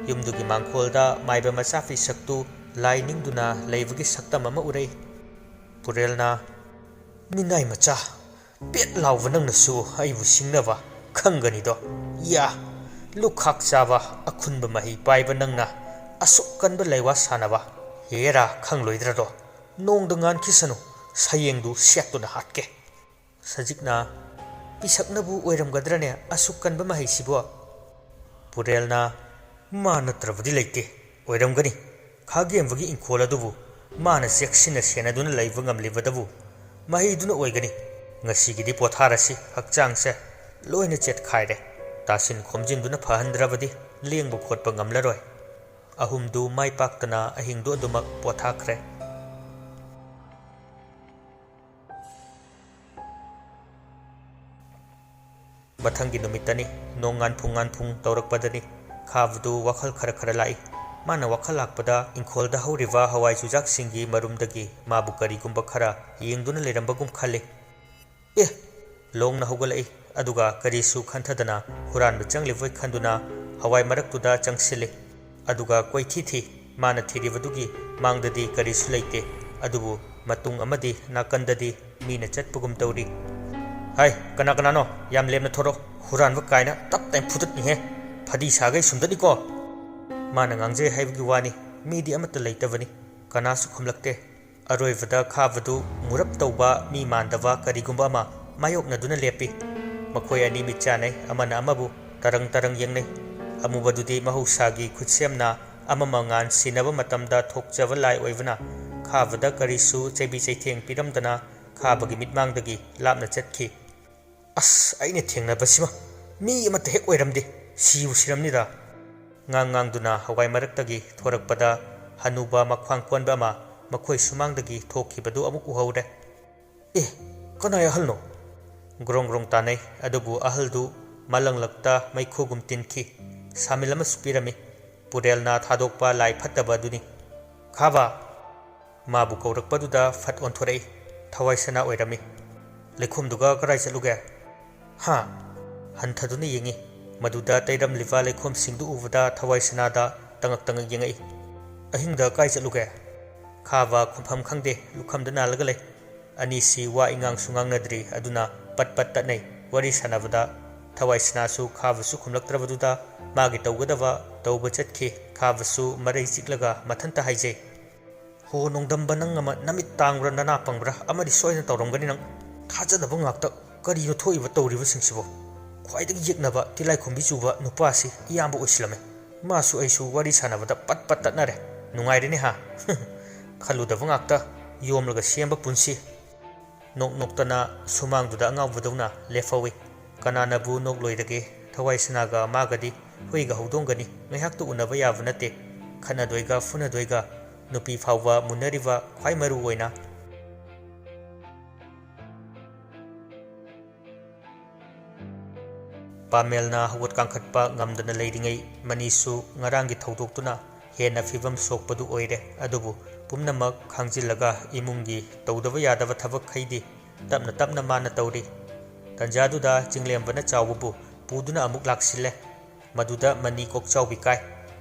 ꯌꯨꯝꯗꯨꯒꯤ ꯃꯥꯡꯈꯣꯜꯗ ꯃꯥꯏꯕ ꯃꯆꯥ ꯐꯤꯁꯛꯇꯨ ꯂꯥꯏ ꯅꯤꯡꯗꯨꯅ ꯂꯩꯕꯒꯤ ꯁꯛꯇꯝ ꯑꯃ ꯎꯔꯛꯏ꯫ ꯄꯨꯔꯦꯜꯅ, "ꯃꯤꯅꯥꯏ ꯃꯆꯥ, ꯄꯦꯠ ꯂꯥꯎꯕ ꯅꯪꯅꯁꯨ ꯑꯩꯕꯨ ꯁꯤꯡꯅꯕ ꯈꯪꯒꯅꯤꯗꯣ? ꯌꯥ, ꯂꯨꯈꯥꯛ ꯆꯥꯕ ꯑꯈꯨꯟꯕ ꯃꯍꯩ ꯄꯥꯏꯕ ꯅꯪꯅ ꯑꯁꯨꯛ ꯀꯟꯕ ꯂꯩꯋꯥ ꯁꯥꯟꯅꯕ? ꯍꯦꯔꯥ, ꯈꯪꯂꯣꯏꯗ꯭ꯔꯗꯣ? ꯅꯣꯡꯗ ꯉꯥꯟꯈꯤꯁꯅꯨ, ꯁꯌꯦꯡꯗꯨ ꯁꯦꯠꯇꯨꯅ ꯍꯥꯠꯀꯦ꯫" ꯁꯖꯤꯛꯅ, "ꯄꯤꯁꯛꯅꯕꯨ ꯑꯣꯏꯔꯝꯒꯗ꯭ꯔꯅꯦ ꯑꯁꯨꯛ ꯀꯟꯕ ꯃꯍꯩꯁꯤꯕꯣ?" ꯄꯨꯔꯦꯜꯅ, "ꯃꯥ ꯅꯠꯇ꯭ꯔꯕꯗꯤ ꯂꯩꯇꯦ꯫ ꯑꯣꯏꯔꯝꯒꯅꯤ꯫ ꯈꯥꯒꯦꯝꯕꯒꯤ ꯏꯪꯈꯣꯜ ꯑꯗꯨꯕꯨ ꯃꯥꯅ ꯆꯦꯛꯁꯤꯟꯅ ꯁꯦꯟꯅꯗꯨꯅ ꯂꯩꯕ ꯉꯝꯂꯤꯕꯗꯕꯨ ꯃꯍꯩꯗꯨꯅ ꯑꯣꯏꯒꯅꯤ꯫ ꯉꯁꯤꯒꯤꯗꯤ ꯄꯣꯊꯥꯔꯁꯤ, ꯍꯛꯆꯥꯡꯁꯦ ꯂꯣꯏꯅ ꯆꯦꯠꯈꯥꯏꯔꯦ꯫ ꯇꯥꯁꯤꯟ ꯈꯣꯝꯖꯤꯟꯗꯨꯅ ꯐꯍꯟꯗ꯭ꯔꯕꯗꯤ ꯂꯦꯡꯕ ꯈꯣꯠꯄ ꯉꯝꯂꯔꯣꯏ꯫" ꯑꯍꯨꯝꯗꯨ ꯃꯥꯏ ꯄꯥꯛꯇꯅ ꯑꯍꯤꯡꯗꯨ ꯑꯗꯨꯃꯛ ꯄꯣꯊꯥꯈ꯭ꯔꯦ꯫ ꯃꯊꯪꯒꯤ ꯅꯨꯃꯤꯠꯇꯅꯤ꯫ ꯅꯣꯡ ꯉꯥꯟꯐꯨꯡ ꯉꯥꯟꯐꯨꯡ ꯇꯧꯔꯛꯄꯗꯅꯤ꯫ ꯈꯥꯕꯗꯨ ꯋꯥꯈꯜ ꯈꯔ ꯈꯔ ꯂꯥꯛꯏ꯫ ꯃꯥꯅ ꯋꯥꯈꯜ ꯂꯥꯛꯄꯗ ꯏꯪꯈꯣꯜꯗ ꯍꯧꯔꯤꯕ ꯍꯋꯥꯏ ꯆꯨꯖꯥꯛꯁꯤꯡꯒꯤ ꯃꯔꯨꯝꯗꯒꯤ ꯃꯥꯕꯨ ꯀꯔꯤꯒꯨꯝꯕ ꯈꯔ ꯌꯦꯡꯗꯨꯅ ꯂꯩꯔꯝꯕꯒꯨꯝ ꯈꯜꯂꯤ꯫ ꯑꯦ! ꯂꯣꯡꯅ ꯍꯧꯒꯠꯂꯛꯏ, ꯑꯗꯨꯒ ꯀꯔꯤꯁꯨ ꯈꯟꯊꯗꯅ ꯍꯨꯔꯥꯟꯕ ꯆꯪꯂꯤꯕꯣꯏ ꯈꯟꯗꯨꯅ ꯍꯋꯥꯏ ꯃꯔꯛꯇꯨꯗ ꯆꯪꯁꯤꯜꯂꯤ꯫ ꯑꯗꯨꯒ ꯀꯣꯏꯊꯤ ꯊꯤ꯫ ꯃꯥꯅ ꯊꯤꯔꯤꯕꯗꯨꯒꯤ ꯃꯥꯡꯗꯗꯤ ꯀꯔꯤꯁꯨ ꯂꯩꯇꯦ, ꯑꯗꯨꯕꯨ ꯃꯇꯨꯡ ꯑꯃꯗꯤ ꯅꯥꯀꯟꯗꯗꯤ ꯃꯤꯅ ꯆꯠꯄꯒꯨꯝ ꯇꯧꯔꯤ꯫ "ꯍꯥꯏ, ꯀꯅꯥ ꯀꯅꯥꯅꯣ? ꯌꯥꯝ ꯂꯦꯝꯅ ꯊꯣꯔꯛꯑꯣ꯫ ꯍꯨꯔꯥꯟꯕ ꯀꯥꯏꯅ ꯇꯞ ꯇꯥꯏꯅ ꯐꯨꯗꯠꯅꯤꯍꯦ꯫ ꯐꯗꯤ ꯁꯥꯈꯩ ꯁꯨꯝꯗꯠꯅꯤꯀꯣ꯫" ꯃꯥꯅ ꯉꯥꯡꯖꯩ ꯍꯥꯏꯕꯒꯤ ꯋꯥꯅꯤ, ꯃꯤꯗꯤ ꯑꯃꯠꯇ ꯂꯩꯇꯕꯅꯤ꯫ ꯀꯅꯥꯁꯨ ꯈꯨꯝꯂꯛꯇꯦ꯫ ꯑꯔꯣꯏꯕꯗ ꯈꯥꯕꯗꯨ ꯃꯨꯔꯞ ꯇꯧꯕ, ꯃꯤ ꯃꯥꯟꯗꯕ ꯀꯔꯤꯒꯨꯝꯕ ꯑꯃ ꯃꯥꯌꯣꯛꯅꯗꯨꯅ ꯂꯦꯞꯄꯤ꯫ ꯃꯈꯣꯏ ꯑꯅꯤ ꯃꯤꯠ ꯆꯥꯟꯅꯩ, ꯑꯃꯅ ꯑꯃꯕꯨ ꯇꯔꯪ ꯇꯔꯪ ꯌꯦꯡꯅꯩ꯫ ꯑꯃꯨꯕꯗꯨꯗꯤ ꯃꯍꯧꯁꯥꯒꯤ ꯈꯨꯠꯁꯦꯝꯅ ꯑꯃ ꯃꯉꯥꯟ ꯁꯤꯟꯅꯕ ꯃꯇꯝꯗ ꯊꯣꯛꯆꯕ ꯂꯥꯏ ꯑꯣꯏꯕꯅ ꯈꯥꯕꯗ ꯀꯔꯤꯁꯨ ꯆꯩꯕꯤ ꯆꯩꯊꯦꯡ ꯄꯤꯔꯝꯗꯅ ꯈꯥꯕꯒꯤ ꯃꯤꯠꯃꯥꯡꯗꯒꯤ ꯂꯥꯞꯅ ꯆꯠꯈꯤ꯫ "ꯑꯁ, ꯑꯩꯅ ꯊꯦꯡꯅꯕꯁꯤꯃ ꯃꯤ ꯑꯃꯠꯇ ꯍꯦꯛ ꯑꯣꯏꯔꯝꯗꯦ, ꯁꯤꯕꯨ ꯁꯤꯔꯝꯅꯤꯗ!" ꯉꯥꯡ ꯉꯥꯡꯗꯨꯅ ꯍꯋꯥꯏ ꯃꯔꯛꯇꯒꯤ ꯊꯣꯔꯛꯄꯗ ꯍꯅꯨꯕ ꯃꯈ꯭ꯋꯥꯡ ꯀꯣꯟꯕ ꯑꯃ ꯃꯈꯣꯏ ꯁꯨꯃꯥꯡꯗꯒꯤ ꯊꯣꯛꯈꯤꯕꯗꯨ ꯑꯃꯨꯛ ꯎꯍꯧꯔꯦ꯫ "ꯑꯦ, ꯀꯅꯥꯏ ꯑꯍꯜꯅꯣ?" ꯒ꯭ꯔꯣꯡ ꯒ꯭ꯔꯣꯡ ꯇꯥꯅꯩ꯫ ꯑꯗꯨꯕꯨ ꯑꯍꯜꯗꯨ ꯃꯂꯪꯂꯛꯇ ꯃꯩꯈꯨꯒꯨꯝ ꯇꯤꯟꯈꯤ꯫ ꯁꯥꯃꯤꯜ ꯑꯃꯁꯨ ꯄꯤꯔꯝꯃꯤ꯫ ꯄꯨꯔꯦꯜꯅ ꯊꯥꯗꯣꯛꯄ ꯂꯥꯏ ꯐꯠꯇꯕ ꯑꯗꯨꯅꯤ꯫ "ꯈꯥꯕ!" ꯃꯥꯕꯨ ꯀꯧꯔꯛꯄꯗꯨꯗ ꯐꯠ ꯑꯣꯟꯊꯣꯔꯛꯏ꯫ ꯊꯋꯥꯏ ꯁꯅꯥ ꯑꯣꯏꯔꯝꯃꯤ꯫ "ꯂꯩꯈꯣꯝꯗꯨꯒ ꯀꯔꯥꯏ ꯆꯠꯂꯨꯒꯦ?" "ꯍꯥ?" ꯍꯟꯊꯗꯨꯅ ꯌꯦꯡꯉꯤ꯫ ꯃꯗꯨꯗ ꯇꯩꯔꯝꯂꯤꯕ ꯂꯩꯈꯣꯝꯁꯤꯡꯗꯨ ꯎꯕꯗ ꯊꯋꯥꯏ ꯁꯅꯥꯗ ꯇꯉꯛ ꯇꯉꯛ ꯌꯦꯡꯉꯛꯏ꯫ "ꯑꯍꯤꯡꯗ ꯀꯥꯏ ꯆꯠꯂꯨꯒꯦ?" ꯈꯥꯕ ꯈꯨꯝꯐꯝ ꯈꯪꯗꯦ, ꯂꯨꯈꯝꯗ ꯅꯥꯜꯂꯒ ꯂꯩ꯫ ꯑꯅꯤꯁꯤ ꯋꯥ ꯏꯉꯥꯡꯁꯨ ꯉꯥꯡꯅꯗ꯭ꯔꯤ, ꯑꯗꯨꯅ ꯄꯠ ꯄꯠ ꯇꯠꯅꯩ꯫ ꯋꯥꯔꯤ ꯁꯥꯟꯅꯕꯗ ꯊꯋꯥꯏ ꯁꯅꯥꯁꯨ ꯈꯥꯕꯁꯨ ꯈꯨꯝꯂꯛꯇ꯭ꯔꯕꯗꯨꯗ ꯃꯥꯒꯤ ꯇꯧꯒꯗꯕ ꯇꯧꯕ ꯆꯠꯈꯤ꯫ ꯈꯥꯕꯁꯨ ꯃꯔꯩ ꯆꯤꯛꯂꯒ ꯃꯊꯟꯇ ꯍꯥꯏꯖꯩ, "ꯍꯣ ꯅꯣꯡꯗꯝꯕ, ꯅꯪ ꯑꯃ ꯅꯃꯤꯠ ꯇꯥꯡꯕ꯭ꯔꯥ ꯅꯅꯥ ꯄꯪꯕ꯭ꯔꯥ ꯑꯃꯗꯤ ꯁꯣꯏꯗꯅ ꯇꯧꯔꯝꯒꯅꯤ ꯅꯪ꯫ ꯊꯥꯖꯗꯕ ꯉꯥꯛꯇ꯫ ꯀꯔꯤꯅꯣ ꯊꯣꯛꯏꯕ ꯇꯧꯔꯤꯕꯁꯤꯡꯁꯤꯕꯣ? ꯈ꯭ꯋꯥꯏꯗꯒꯤ ꯌꯦꯛꯅꯕ ꯇꯤꯂꯥꯏꯈꯨꯝꯕꯤ ꯆꯨꯕ ꯅꯨꯄꯥꯁꯤ ꯏꯌꯥꯝꯕ ꯑꯣꯏꯁꯤꯜꯂꯝꯃꯦ꯫ ꯃꯥꯁꯨ ꯑꯩꯁꯨ ꯋꯥꯔꯤ ꯁꯥꯟꯅꯕꯗ ꯄꯠ ꯄꯠ ꯇꯠꯅꯔꯦ꯫ ꯅꯨꯡꯉꯥꯏꯔꯦꯅꯦ ꯍꯥ?" ꯈꯜꯂꯨꯗꯕ ꯉꯥꯛꯇ꯫ ꯌꯣꯝꯂꯒ ꯁꯦꯝꯕ ꯄꯨꯟꯁꯤ꯫ ꯅꯣꯛ ꯅꯣꯛꯇꯅ ꯁꯨꯃꯥꯡꯗꯨꯗ ꯑꯉꯥꯎꯕꯗꯧꯅ ꯂꯦꯞꯍꯧꯏ꯫ ꯀꯅꯥꯅꯕꯨ ꯅꯣꯛꯂꯣꯏꯗꯒꯦ? ꯊꯋꯥꯏ ꯁꯅꯥꯒ ꯃꯥꯒꯗꯤ ꯍꯨꯏꯒ ꯍꯧꯗꯣꯡꯒꯅꯤ꯫ ꯉꯥꯏꯍꯥꯛꯇ ꯎꯅꯕ ꯌꯥꯕ ꯅꯠꯇꯦ꯫ ꯈꯠꯅꯗꯣꯏꯒ ꯐꯨꯅꯗꯣꯏꯒ꯫ ꯅꯨꯄꯤ ꯐꯥꯎꯕ ꯃꯨꯟꯅꯔꯤꯕ ꯈ꯭ꯋꯥꯏ ꯃꯔꯨ ꯑꯣꯏꯅ꯫ ꯄꯥꯃꯦꯜꯅ ꯍꯧꯒꯠ ꯀꯥꯡꯈꯠꯄ ꯉꯝꯗꯅ ꯂꯩꯔꯤꯉꯩ, ꯃꯅꯤꯁꯨ ꯉꯔꯥꯡꯒꯤ ꯊꯧꯗꯣꯛꯇꯨꯅ ꯍꯦꯟꯅ ꯐꯤꯕꯝ ꯁꯣꯛꯄꯗꯨ ꯑꯣꯏꯔꯦ꯫ ꯑꯗꯨꯕꯨ ꯄꯨꯝꯅꯃꯛ ꯈꯥꯡꯖꯤꯜꯂꯒ ꯏꯃꯨꯡꯒꯤ ꯇꯧꯗꯕ ꯌꯥꯗꯕ ꯊꯕꯛꯈꯩꯗꯤ ꯇꯞꯅ ꯇꯞꯅ ꯃꯥꯅ ꯇꯧꯔꯤ꯫ ꯇꯟꯖꯥꯗꯨꯗ ꯆꯤꯡꯂꯦꯝꯕꯅ ꯆꯥꯎꯕꯕꯨ ꯄꯨꯗꯨꯅ ꯑꯃꯨꯛ ꯂꯥꯛꯁꯤꯜꯂꯦ꯫ ꯃꯗꯨꯗ ꯃꯅꯤ ꯀꯣꯛꯆꯥꯎꯕꯤ ꯀꯥꯏ꯫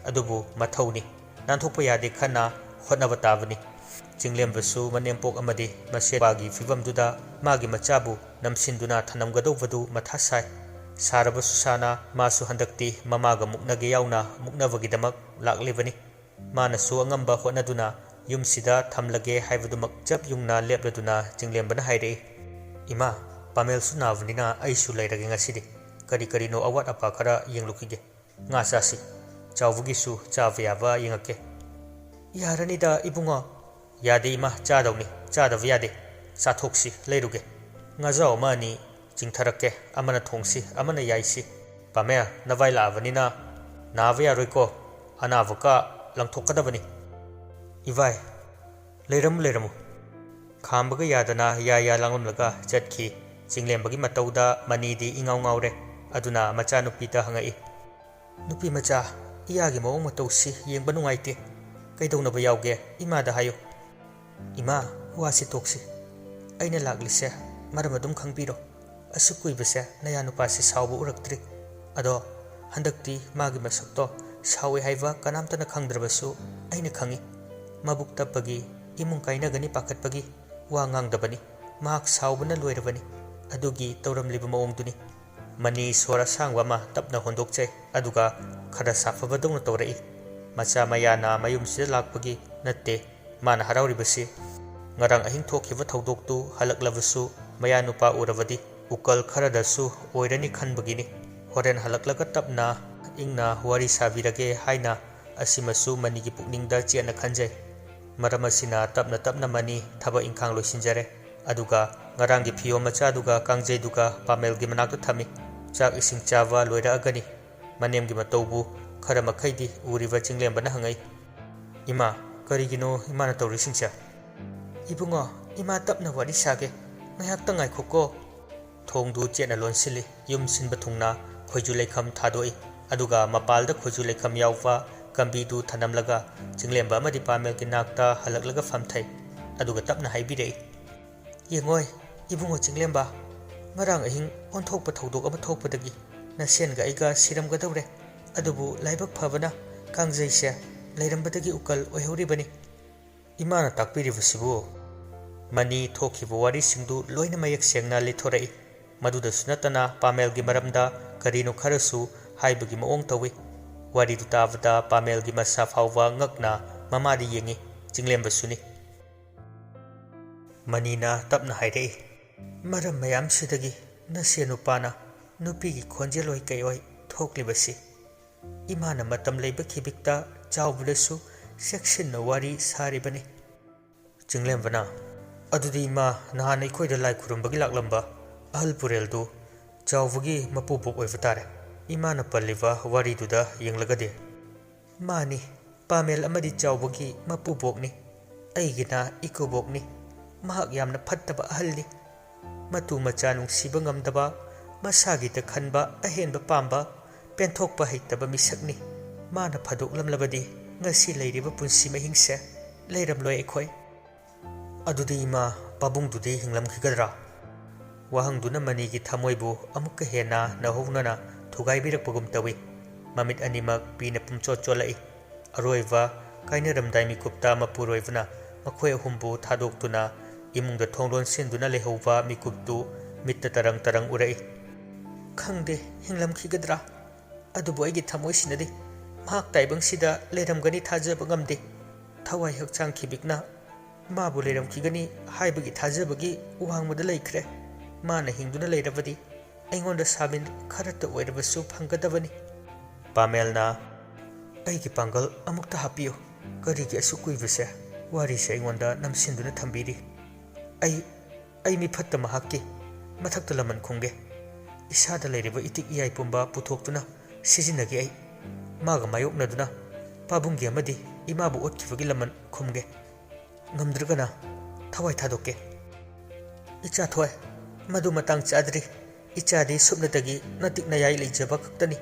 ꯑꯗꯨꯕꯨ ꯃꯊꯧꯅꯤ꯫ ꯅꯥꯟꯊꯣꯛꯄ ꯌꯥꯗꯦ ꯈꯟꯅ ꯍꯣꯠꯅꯕ ꯇꯥꯕꯅꯤ꯫ ꯆꯤꯡꯂꯦꯝꯕꯁꯨ ꯃꯅꯦꯝꯄꯣꯛ ꯑꯃꯗꯤ ꯃꯆꯦꯒꯤ ꯐꯤꯕꯝꯗꯨꯗ ꯃꯥꯒꯤ ꯃꯆꯥꯕꯨ ꯅꯝꯁꯤꯟꯗꯨꯅ ꯊꯅꯝꯒꯗꯧꯕꯗꯨ ꯃꯊꯥ ꯁꯥꯏ꯫ ꯁꯥꯔꯕꯁꯨ ꯁꯥꯅ ꯃꯥꯁꯨ ꯍꯟꯗꯛꯇꯤ ꯃꯃꯥꯒ ꯃꯨꯛꯅꯒꯦ ꯌꯥꯎꯅ ꯃꯨꯛꯅꯕꯒꯤꯗꯃꯛ ꯂꯥꯛꯂꯤꯕꯅꯤ꯫ ꯃꯥꯅꯁꯨ ꯑꯉꯝꯕ ꯍꯣꯠꯅꯗꯨꯅ ꯌꯨꯝꯁꯤꯗ ꯊꯝꯂꯒꯦ ꯍꯥꯏꯕꯗꯨꯃꯛ ꯆꯞ ꯌꯨꯡꯅ ꯂꯦꯞꯂꯗꯨꯅ ꯆꯤꯡꯂꯦꯝꯕꯅ ꯍꯥꯏꯔꯛꯏ, "ꯏꯃꯥ, ꯄꯥꯃꯦꯜꯁꯨ ꯅꯥꯕꯅꯤꯅ ꯑꯩꯁꯨ ꯂꯩꯔꯒꯦ ꯉꯁꯤꯗꯤ꯫ ꯀꯔꯤ ꯀꯔꯤꯅꯣ ꯑꯋꯥꯠ ꯑꯄꯥ ꯈꯔ ꯌꯦꯡꯂꯨꯈꯤꯒꯦ꯫ ꯉꯥ ꯆꯥꯁꯤ꯫ ꯆꯥꯎꯕꯒꯤꯁꯨ ꯆꯥꯕ ꯌꯥꯕ ꯌꯦꯡꯉꯛꯀꯦ꯫ ꯌꯥꯔꯅꯤꯗ ꯏꯕꯨꯡꯉꯣ꯫ ꯌꯥꯗꯦ ꯏꯃꯥ, ꯆꯥꯗꯧꯅꯤ, ꯆꯥꯗꯕ ꯌꯥꯗꯦ꯫ ꯆꯥꯊꯣꯛꯁꯤ, ꯂꯩꯔꯨꯒꯦ꯫ ꯉꯥꯖꯥꯎ ꯑꯃ ꯑꯅꯤ ꯆꯤꯡꯊꯔꯛꯀꯦ, ꯑꯃꯅ ꯊꯣꯡꯁꯤ, ꯑꯃꯅ ꯌꯥꯏꯁꯤ꯫ ꯄꯥꯃꯦ, ꯅꯚꯥꯏ ꯂꯥꯛꯑꯕꯅꯤꯅ ꯅꯥꯕ ꯌꯥꯔꯣꯏꯀꯣ꯫ ꯑꯅꯥꯕ ꯀꯥ ꯂꯪꯊꯣꯛꯀꯗꯕꯅꯤ꯫ ꯏꯚꯥꯏ, ꯂꯩꯔꯝꯃꯨ, ꯂꯩꯔꯝꯃꯨ꯫ ꯈꯥꯝꯕꯒ ꯌꯥꯗꯅ ꯌꯥ ꯌꯥ ꯂꯥꯡꯂꯝꯂꯒ ꯆꯠꯈꯤ꯫ ꯆꯤꯡꯂꯦꯝꯕꯒꯤ ꯃꯇꯧꯗ ꯃꯅꯤꯗꯤ ꯏꯉꯥꯎ ꯉꯥꯎꯔꯦ꯫ ꯑꯗꯨꯅ ꯃꯆꯥꯅꯨꯄꯤꯗ ꯍꯪꯉꯛꯏ, "ꯅꯨꯄꯤ ꯃꯆꯥ, ꯏꯌꯥꯒꯤ ꯃꯑꯣꯡ ꯃꯇꯧꯁꯤ ꯌꯦꯡꯕ ꯅꯨꯡꯉꯥꯏꯇꯦ꯫ ꯀꯩꯗꯧꯅꯕ ꯌꯥꯎꯒꯦ? ꯏꯃꯥꯗ ꯍꯥꯏꯌꯨ꯫" "ꯏꯃꯥ, ꯋꯥꯁꯤ ꯇꯣꯛꯁꯤ꯫ ꯑꯩꯅ ꯂꯥꯛꯂꯤꯁꯦ ꯃꯔꯝ ꯑꯗꯨꯝ ꯈꯪꯕꯤꯔꯣ꯫ ꯑꯁꯨꯛ ꯀꯨꯏꯕꯁꯦ ꯅꯌꯥ ꯅꯨꯄꯥꯁꯤ ꯁꯥꯎꯕ ꯎꯔꯛꯇ꯭ꯔꯤ꯫ ꯑꯗꯣ ꯍꯟꯗꯛꯇꯤ ꯃꯥꯒꯤ ꯃꯁꯛꯇꯣ ꯁꯥꯎꯏ ꯍꯥꯏꯕ ꯀꯅꯥꯝꯇꯅ ꯈꯪꯗ꯭ꯔꯕꯁꯨ ꯑꯩꯅ ꯈꯪꯏ꯫ ꯃꯕꯨꯛ ꯇꯞꯄꯒꯤ, ꯏꯃꯨꯡ ꯀꯥꯏꯅꯒꯅꯤ ꯄꯥꯈꯠꯄꯒꯤ ꯋꯥ ꯉꯥꯡꯗꯕꯅꯤ꯫ ꯃꯍꯥꯛ ꯁꯥꯎꯕꯅ ꯂꯣꯏꯔꯕꯅꯤ꯫ ꯑꯗꯨꯒꯤ ꯇꯧꯔꯝꯂꯤꯕ ꯃꯑꯣꯡꯗꯨꯅꯤ꯫" ꯃꯅꯤ ꯁꯣꯔ ꯑꯁꯥꯡꯕ ꯑꯃ ꯇꯞꯅ ꯍꯣꯟꯗꯣꯛꯆꯩ, ꯑꯗꯨꯒ ꯈꯔ ꯁꯥꯐꯕꯗꯧꯅ ꯇꯧꯔꯛꯏ꯫ ꯃꯆꯥ ꯃꯌꯥꯅ ꯃꯌꯨꯝꯁꯤꯗ ꯂꯥꯛꯄꯒꯤ ꯅꯠꯇꯦ ꯃꯥꯅ ꯍꯔꯥꯎꯔꯤꯕꯁꯤ꯫ ꯉꯔꯥꯡ ꯑꯍꯤꯡ ꯊꯣꯛꯈꯤꯕ ꯊꯧꯗꯣꯛꯇꯨ ꯍꯜꯂꯛꯂꯕꯁꯨ ꯃꯌꯥ ꯅꯨꯄꯥ ꯎꯔꯕꯗꯤ ꯎꯀꯜ ꯈꯔꯗꯁꯨ ꯑꯣꯏꯔꯅꯤ ꯈꯟꯕꯒꯤꯅꯤ꯫ ꯍꯣꯔꯦꯟ ꯍꯜꯂꯛꯂꯒ ꯇꯞꯅ ꯏꯪꯅ ꯋꯥꯔꯤ ꯁꯥꯕꯤꯔꯒꯦ ꯍꯥꯏꯅ ꯑꯁꯤꯃꯁꯨ ꯃꯅꯤꯒꯤ ꯄꯨꯛꯅꯤꯡꯗ ꯆꯦꯠꯅ ꯈꯟꯖꯩ꯫ ꯃꯔꯝ ꯑꯁꯤꯅ ꯇꯞꯅ ꯇꯞꯅ ꯃꯅꯤ ꯊꯕꯛ ꯏꯪꯈꯥꯡ ꯂꯣꯏꯁꯤꯟꯖꯔꯦ꯫ ꯑꯗꯨꯒ ꯉꯔꯥꯡꯒꯤ ꯐꯤꯌꯣꯝ ꯃꯆꯥꯗꯨꯒ ꯀꯥꯡꯖꯩꯗꯨꯒ ꯄꯥꯃꯦꯜꯒꯤ ꯃꯅꯥꯛꯇ ꯊꯝꯃꯤ꯫ ꯆꯥꯛ ꯏꯁꯤꯡ ꯆꯥꯕ ꯂꯣꯏꯔꯛꯑꯒꯅꯤ꯫ ꯃꯅꯦꯝꯒꯤ ꯃꯇꯧꯕꯨ ꯈꯔ ꯃꯈꯩꯗꯤ ꯎꯔꯤꯕ ꯆꯤꯡꯂꯦꯝꯕꯅ ꯍꯪꯉꯛꯏ, "ꯏꯃꯥ, ꯀꯔꯤꯒꯤꯅꯣ ꯏꯃꯥꯅ ꯇꯧꯔꯤꯁꯤꯡꯁꯦ?" "ꯏꯕꯨꯡꯉꯣ, ꯏꯃꯥ ꯇꯞꯅ ꯋꯥꯔꯤ ꯁꯥꯒꯦ꯫ ꯉꯥꯏꯍꯥꯛꯇ ꯉꯥꯏꯈꯣꯀꯣ꯫" ꯊꯣꯡꯗꯨ ꯆꯦꯠꯅ ꯂꯣꯟꯁꯤꯜꯂꯤ꯫ ꯌꯨꯝ ꯁꯤꯟꯕ ꯊꯨꯡꯅ ꯈꯣꯏꯖꯨ ꯂꯩꯈꯝ ꯊꯥꯗꯣꯛꯏ꯫ ꯑꯗꯨꯒ ꯃꯄꯥꯜꯗ ꯈꯣꯏꯖꯨ ꯂꯩꯈꯝ ꯌꯥꯎꯕ ꯀꯝꯕꯤꯗꯨ ꯊꯅꯝꯂꯒ ꯆꯤꯡꯂꯦꯝꯕ ꯑꯃꯗꯤ ꯄꯥꯃꯦꯜꯒꯤ ꯅꯥꯛꯇ ꯍꯜꯂꯛꯂꯒ ꯐꯝꯊꯩ꯫ ꯑꯗꯨꯒ ꯇꯞꯅ ꯍꯥꯏꯕꯤꯔꯛꯏ, "ꯌꯦꯡꯉꯣꯏ, ꯏꯕꯨꯡꯉꯣ ꯆꯤꯡꯂꯦꯝꯕ, ꯉꯔꯥꯡ ꯑꯍꯤꯡ ꯑꯣꯟꯊꯣꯛꯄ ꯊꯧꯗꯣꯛ ꯑꯃ ꯊꯣꯛꯄꯗꯒꯤ ꯅꯁꯦꯟꯒ ꯑꯩꯒ ꯁꯤꯔꯝꯒꯗꯧꯔꯦ꯫ ꯑꯗꯨꯕꯨ ꯂꯥꯏꯕꯛ ꯐꯕꯅ ꯀꯥꯡꯖꯩꯁꯦ ꯂꯩꯔꯝꯕꯗꯒꯤ ꯎꯀꯜ ꯑꯣꯏꯍꯧꯔꯤꯕꯅꯤ꯫" ꯏꯃꯥꯅ ꯇꯥꯛꯄꯤꯔꯤꯕꯁꯤꯕꯨ? ꯃꯅꯤ ꯊꯣꯛꯈꯤꯕ ꯋꯥꯔꯤꯁꯤꯡꯗꯨ ꯂꯣꯏꯅ ꯃꯌꯦꯛ ꯁꯦꯡꯅ ꯂꯤꯊꯣꯔꯛꯏ꯫ ꯃꯗꯨꯗꯁꯨ ꯅꯠꯇꯅ ꯄꯥꯃꯦꯜꯒꯤ ꯃꯔꯝꯗ ꯀꯔꯤꯅꯣ ꯈꯔꯁꯨ ꯍꯥꯏꯕꯒꯤ ꯃꯑꯣꯡ ꯇꯧꯏ꯫ ꯋꯥꯔꯤꯗꯨ ꯇꯥꯕꯗ ꯄꯥꯃꯦꯜꯒꯤ ꯃꯁꯥ ꯐꯥꯎꯕ ꯉꯛꯅ ꯃꯃꯥꯗ ꯌꯦꯡꯏ, ꯆꯤꯡꯂꯦꯝꯕꯁꯨꯅꯤ꯫ ꯃꯅꯤꯅ ꯇꯞꯅ ꯍꯥꯏꯔꯛꯏ, "ꯃꯔꯝ ꯃꯌꯥꯝꯁꯤꯗꯒꯤ ꯅꯁꯦ ꯅꯨꯄꯥꯅ ꯅꯨꯄꯤꯒꯤ ꯈꯣꯟꯖꯦꯜ ꯑꯣꯏ ꯀꯩ ꯑꯣꯏ ꯊꯣꯛꯂꯤꯕꯁꯤ꯫ ꯏꯃꯥꯅ ꯃꯇꯝ ꯂꯩꯕ ꯈꯤꯕꯤꯛꯇ ꯆꯥꯎꯕꯗꯁꯨ ꯆꯦꯛꯁꯤꯟꯅ ꯋꯥꯔꯤ ꯁꯥꯔꯤꯕꯅꯤ꯫ ꯆꯤꯡꯂꯦꯝꯕꯅ, "ꯑꯗꯨꯗꯤ ꯏꯃꯥ, ꯅꯍꯥꯟ ꯑꯩꯈꯣꯏꯗ ꯂꯥꯏ ꯈꯨꯔꯨꯝꯕꯒꯤ ꯂꯥꯛꯂꯝꯕ ꯑꯍꯜ ꯄꯨꯔꯦꯜꯗꯨ ꯆꯥꯎꯕꯒꯤ ꯃꯄꯨꯕꯣꯛ ꯑꯣꯏꯕ ꯇꯥꯔꯦ, ꯏꯃꯥꯅ ꯄꯜꯂꯤꯕ ꯋꯥꯔꯤꯗꯨꯗ ꯌꯦꯡꯂꯒꯗꯤ?" "ꯃꯥꯅꯤ, ꯄꯥꯃꯦꯜ ꯑꯃꯗꯤ ꯆꯥꯎꯕꯒꯤ ꯃꯄꯨꯕꯣꯛꯅꯤ꯫ ꯑꯩꯒꯤꯅ ꯏꯀꯨꯕꯣꯛꯅꯤ꯫ ꯃꯍꯥꯛ ꯌꯥꯝꯅ ꯐꯠꯇꯕ ꯑꯍꯜꯅꯤ꯫ ꯃꯇꯨ ꯃꯆꯥ ꯅꯨꯡꯁꯤꯕ ꯉꯝꯗꯕ, ꯃꯁꯥꯒꯤꯗ ꯈꯟꯕ, ꯑꯍꯦꯟꯕ ꯄꯥꯝꯕ, ꯄꯦꯟꯊꯣꯛꯄ ꯍꯩꯇꯕ ꯃꯤꯁꯛꯅꯤ꯫ ꯃꯥꯅ ꯐꯥꯗꯣꯛꯂꯝꯂꯕꯗꯤ ꯉꯁꯤ ꯂꯩꯔꯤꯕ ꯄꯨꯟꯁꯤ ꯃꯍꯤꯡꯁꯦ ꯂꯩꯔꯝꯂꯣꯏ ꯑꯩꯈꯣꯏ꯫" "ꯑꯗꯨꯗꯤ ꯏꯃꯥ, ꯄꯥꯕꯨꯡꯗꯨꯗꯤ ꯍꯤꯡꯂꯝꯈꯤꯒꯗ꯭ꯔꯥ?" ꯋꯥꯍꯪꯗꯨꯅ ꯃꯅꯤꯒꯤ ꯊꯃꯣꯏꯕꯨ ꯑꯃꯨꯛꯀ ꯍꯦꯟꯅ ꯅꯧꯍꯧꯅꯅ ꯊꯨꯒꯥꯏꯕꯤꯔꯛꯄꯒꯨꯝ ꯇꯧꯏ꯫ ꯃꯃꯤꯠ ꯑꯅꯤꯃꯛ ꯄꯤꯅ ꯄꯨꯝꯆꯣꯠ ꯆꯣꯠꯂꯛꯏ꯫ ꯑꯔꯣꯏꯕ ꯀꯥꯏꯅꯔꯝꯗꯥꯏ ꯃꯤꯀꯨꯞꯇ ꯃꯄꯨꯔꯣꯏꯕꯅ ꯃꯈꯣꯏ ꯑꯍꯨꯝꯕꯨ ꯊꯥꯗꯣꯛꯇꯨꯅ ꯏꯃꯨꯡꯗ ꯊꯣꯡ ꯂꯣꯟꯁꯤꯟꯗꯨꯅ ꯂꯩꯍꯧꯕ ꯃꯤꯀꯨꯞꯇꯨ ꯃꯤꯠꯇ ꯇꯔꯪ ꯇꯔꯪ ꯎꯔꯛꯏ꯫ "ꯈꯪꯗꯦ, ꯍꯤꯡꯂꯝꯈꯤꯒꯗ꯭ꯔꯥ? ꯑꯗꯨꯕꯨ ꯑꯩꯒꯤ ꯊꯃꯣꯏꯁꯤꯅꯗꯤ ꯃꯍꯥꯛ ꯇꯥꯏꯕꯪꯁꯤꯗ ꯂꯩꯔꯝꯒꯅꯤ ꯊꯥꯖꯕ ꯉꯝꯗꯦ꯫ ꯊꯋꯥꯏ ꯍꯛꯆꯥꯡ ꯈꯤꯕꯤꯛꯅ ꯃꯥꯕꯨ ꯂꯩꯔꯝꯈꯤꯒꯅꯤ ꯍꯥꯏꯕꯒꯤ ꯊꯥꯖꯕꯒꯤ ꯋꯥꯡꯃꯗ ꯂꯩꯈ꯭ꯔꯦ꯫ ꯃꯥꯅ ꯍꯤꯡꯗꯨꯅ ꯂꯩꯔꯕꯗꯤ ꯑꯩꯉꯣꯟꯗ ꯁꯥꯃꯤꯟ ꯈꯔꯇ ꯑꯣꯏꯔꯕꯁꯨ ꯐꯪꯒꯗꯕꯅꯤ꯫" ꯄꯥꯃꯦꯜꯅ, "ꯑꯩꯒꯤ ꯄꯥꯡꯒꯜ ꯑꯃꯨꯛꯇ ꯍꯥꯞꯄꯤꯌꯨ꯫ ꯀꯔꯤꯒꯤ ꯑꯁꯨꯛ ꯀꯨꯏꯕꯁꯦ ꯋꯥꯔꯤꯁꯦ ꯑꯩꯉꯣꯟꯗ ꯅꯝꯁꯤꯟꯗꯨꯅ ꯊꯝꯕꯤꯔꯤ? ꯑꯩ, ꯑꯩ ꯃꯤꯐꯠꯇ ꯃꯍꯥꯛꯀꯤ ꯃꯊꯛꯇ ꯂꯃꯟ ꯈꯨꯝꯒꯦ꯫ ꯏꯁꯥꯗ ꯂꯩꯔꯤꯕ ꯏꯇꯤꯛ ꯏꯌꯥꯏ ꯄꯨꯝꯕ ꯄꯨꯊꯣꯛꯇꯨꯅ ꯁꯤꯖꯤꯟꯅꯒꯦ ꯑꯩ꯫ ꯃꯥꯒ ꯃꯥꯌꯣꯛꯅꯗꯨꯅ ꯄꯥꯕꯨꯡꯒꯤ ꯑꯃꯗꯤ ꯏꯃꯥꯕꯨ ꯑꯣꯠꯈꯤꯕꯒꯤ ꯂꯃꯟ ꯈꯨꯝꯒꯦ꯫ ꯉꯝꯗ꯭ꯔꯒꯅ ꯊꯋꯥꯏ ꯊꯥꯗꯣꯛꯀꯦ꯫" "ꯏꯆꯥ ꯊꯣꯏ, ꯃꯗꯨ ꯃꯇꯥꯡ ꯆꯥꯗ꯭ꯔꯤ꯫ ꯏꯆꯥꯗꯤ ꯁꯨꯞꯅꯇꯒꯤ ꯅꯇꯤꯛ ꯅꯌꯥꯏ ꯂꯩꯖꯕ ꯈꯛꯇꯅꯤ꯫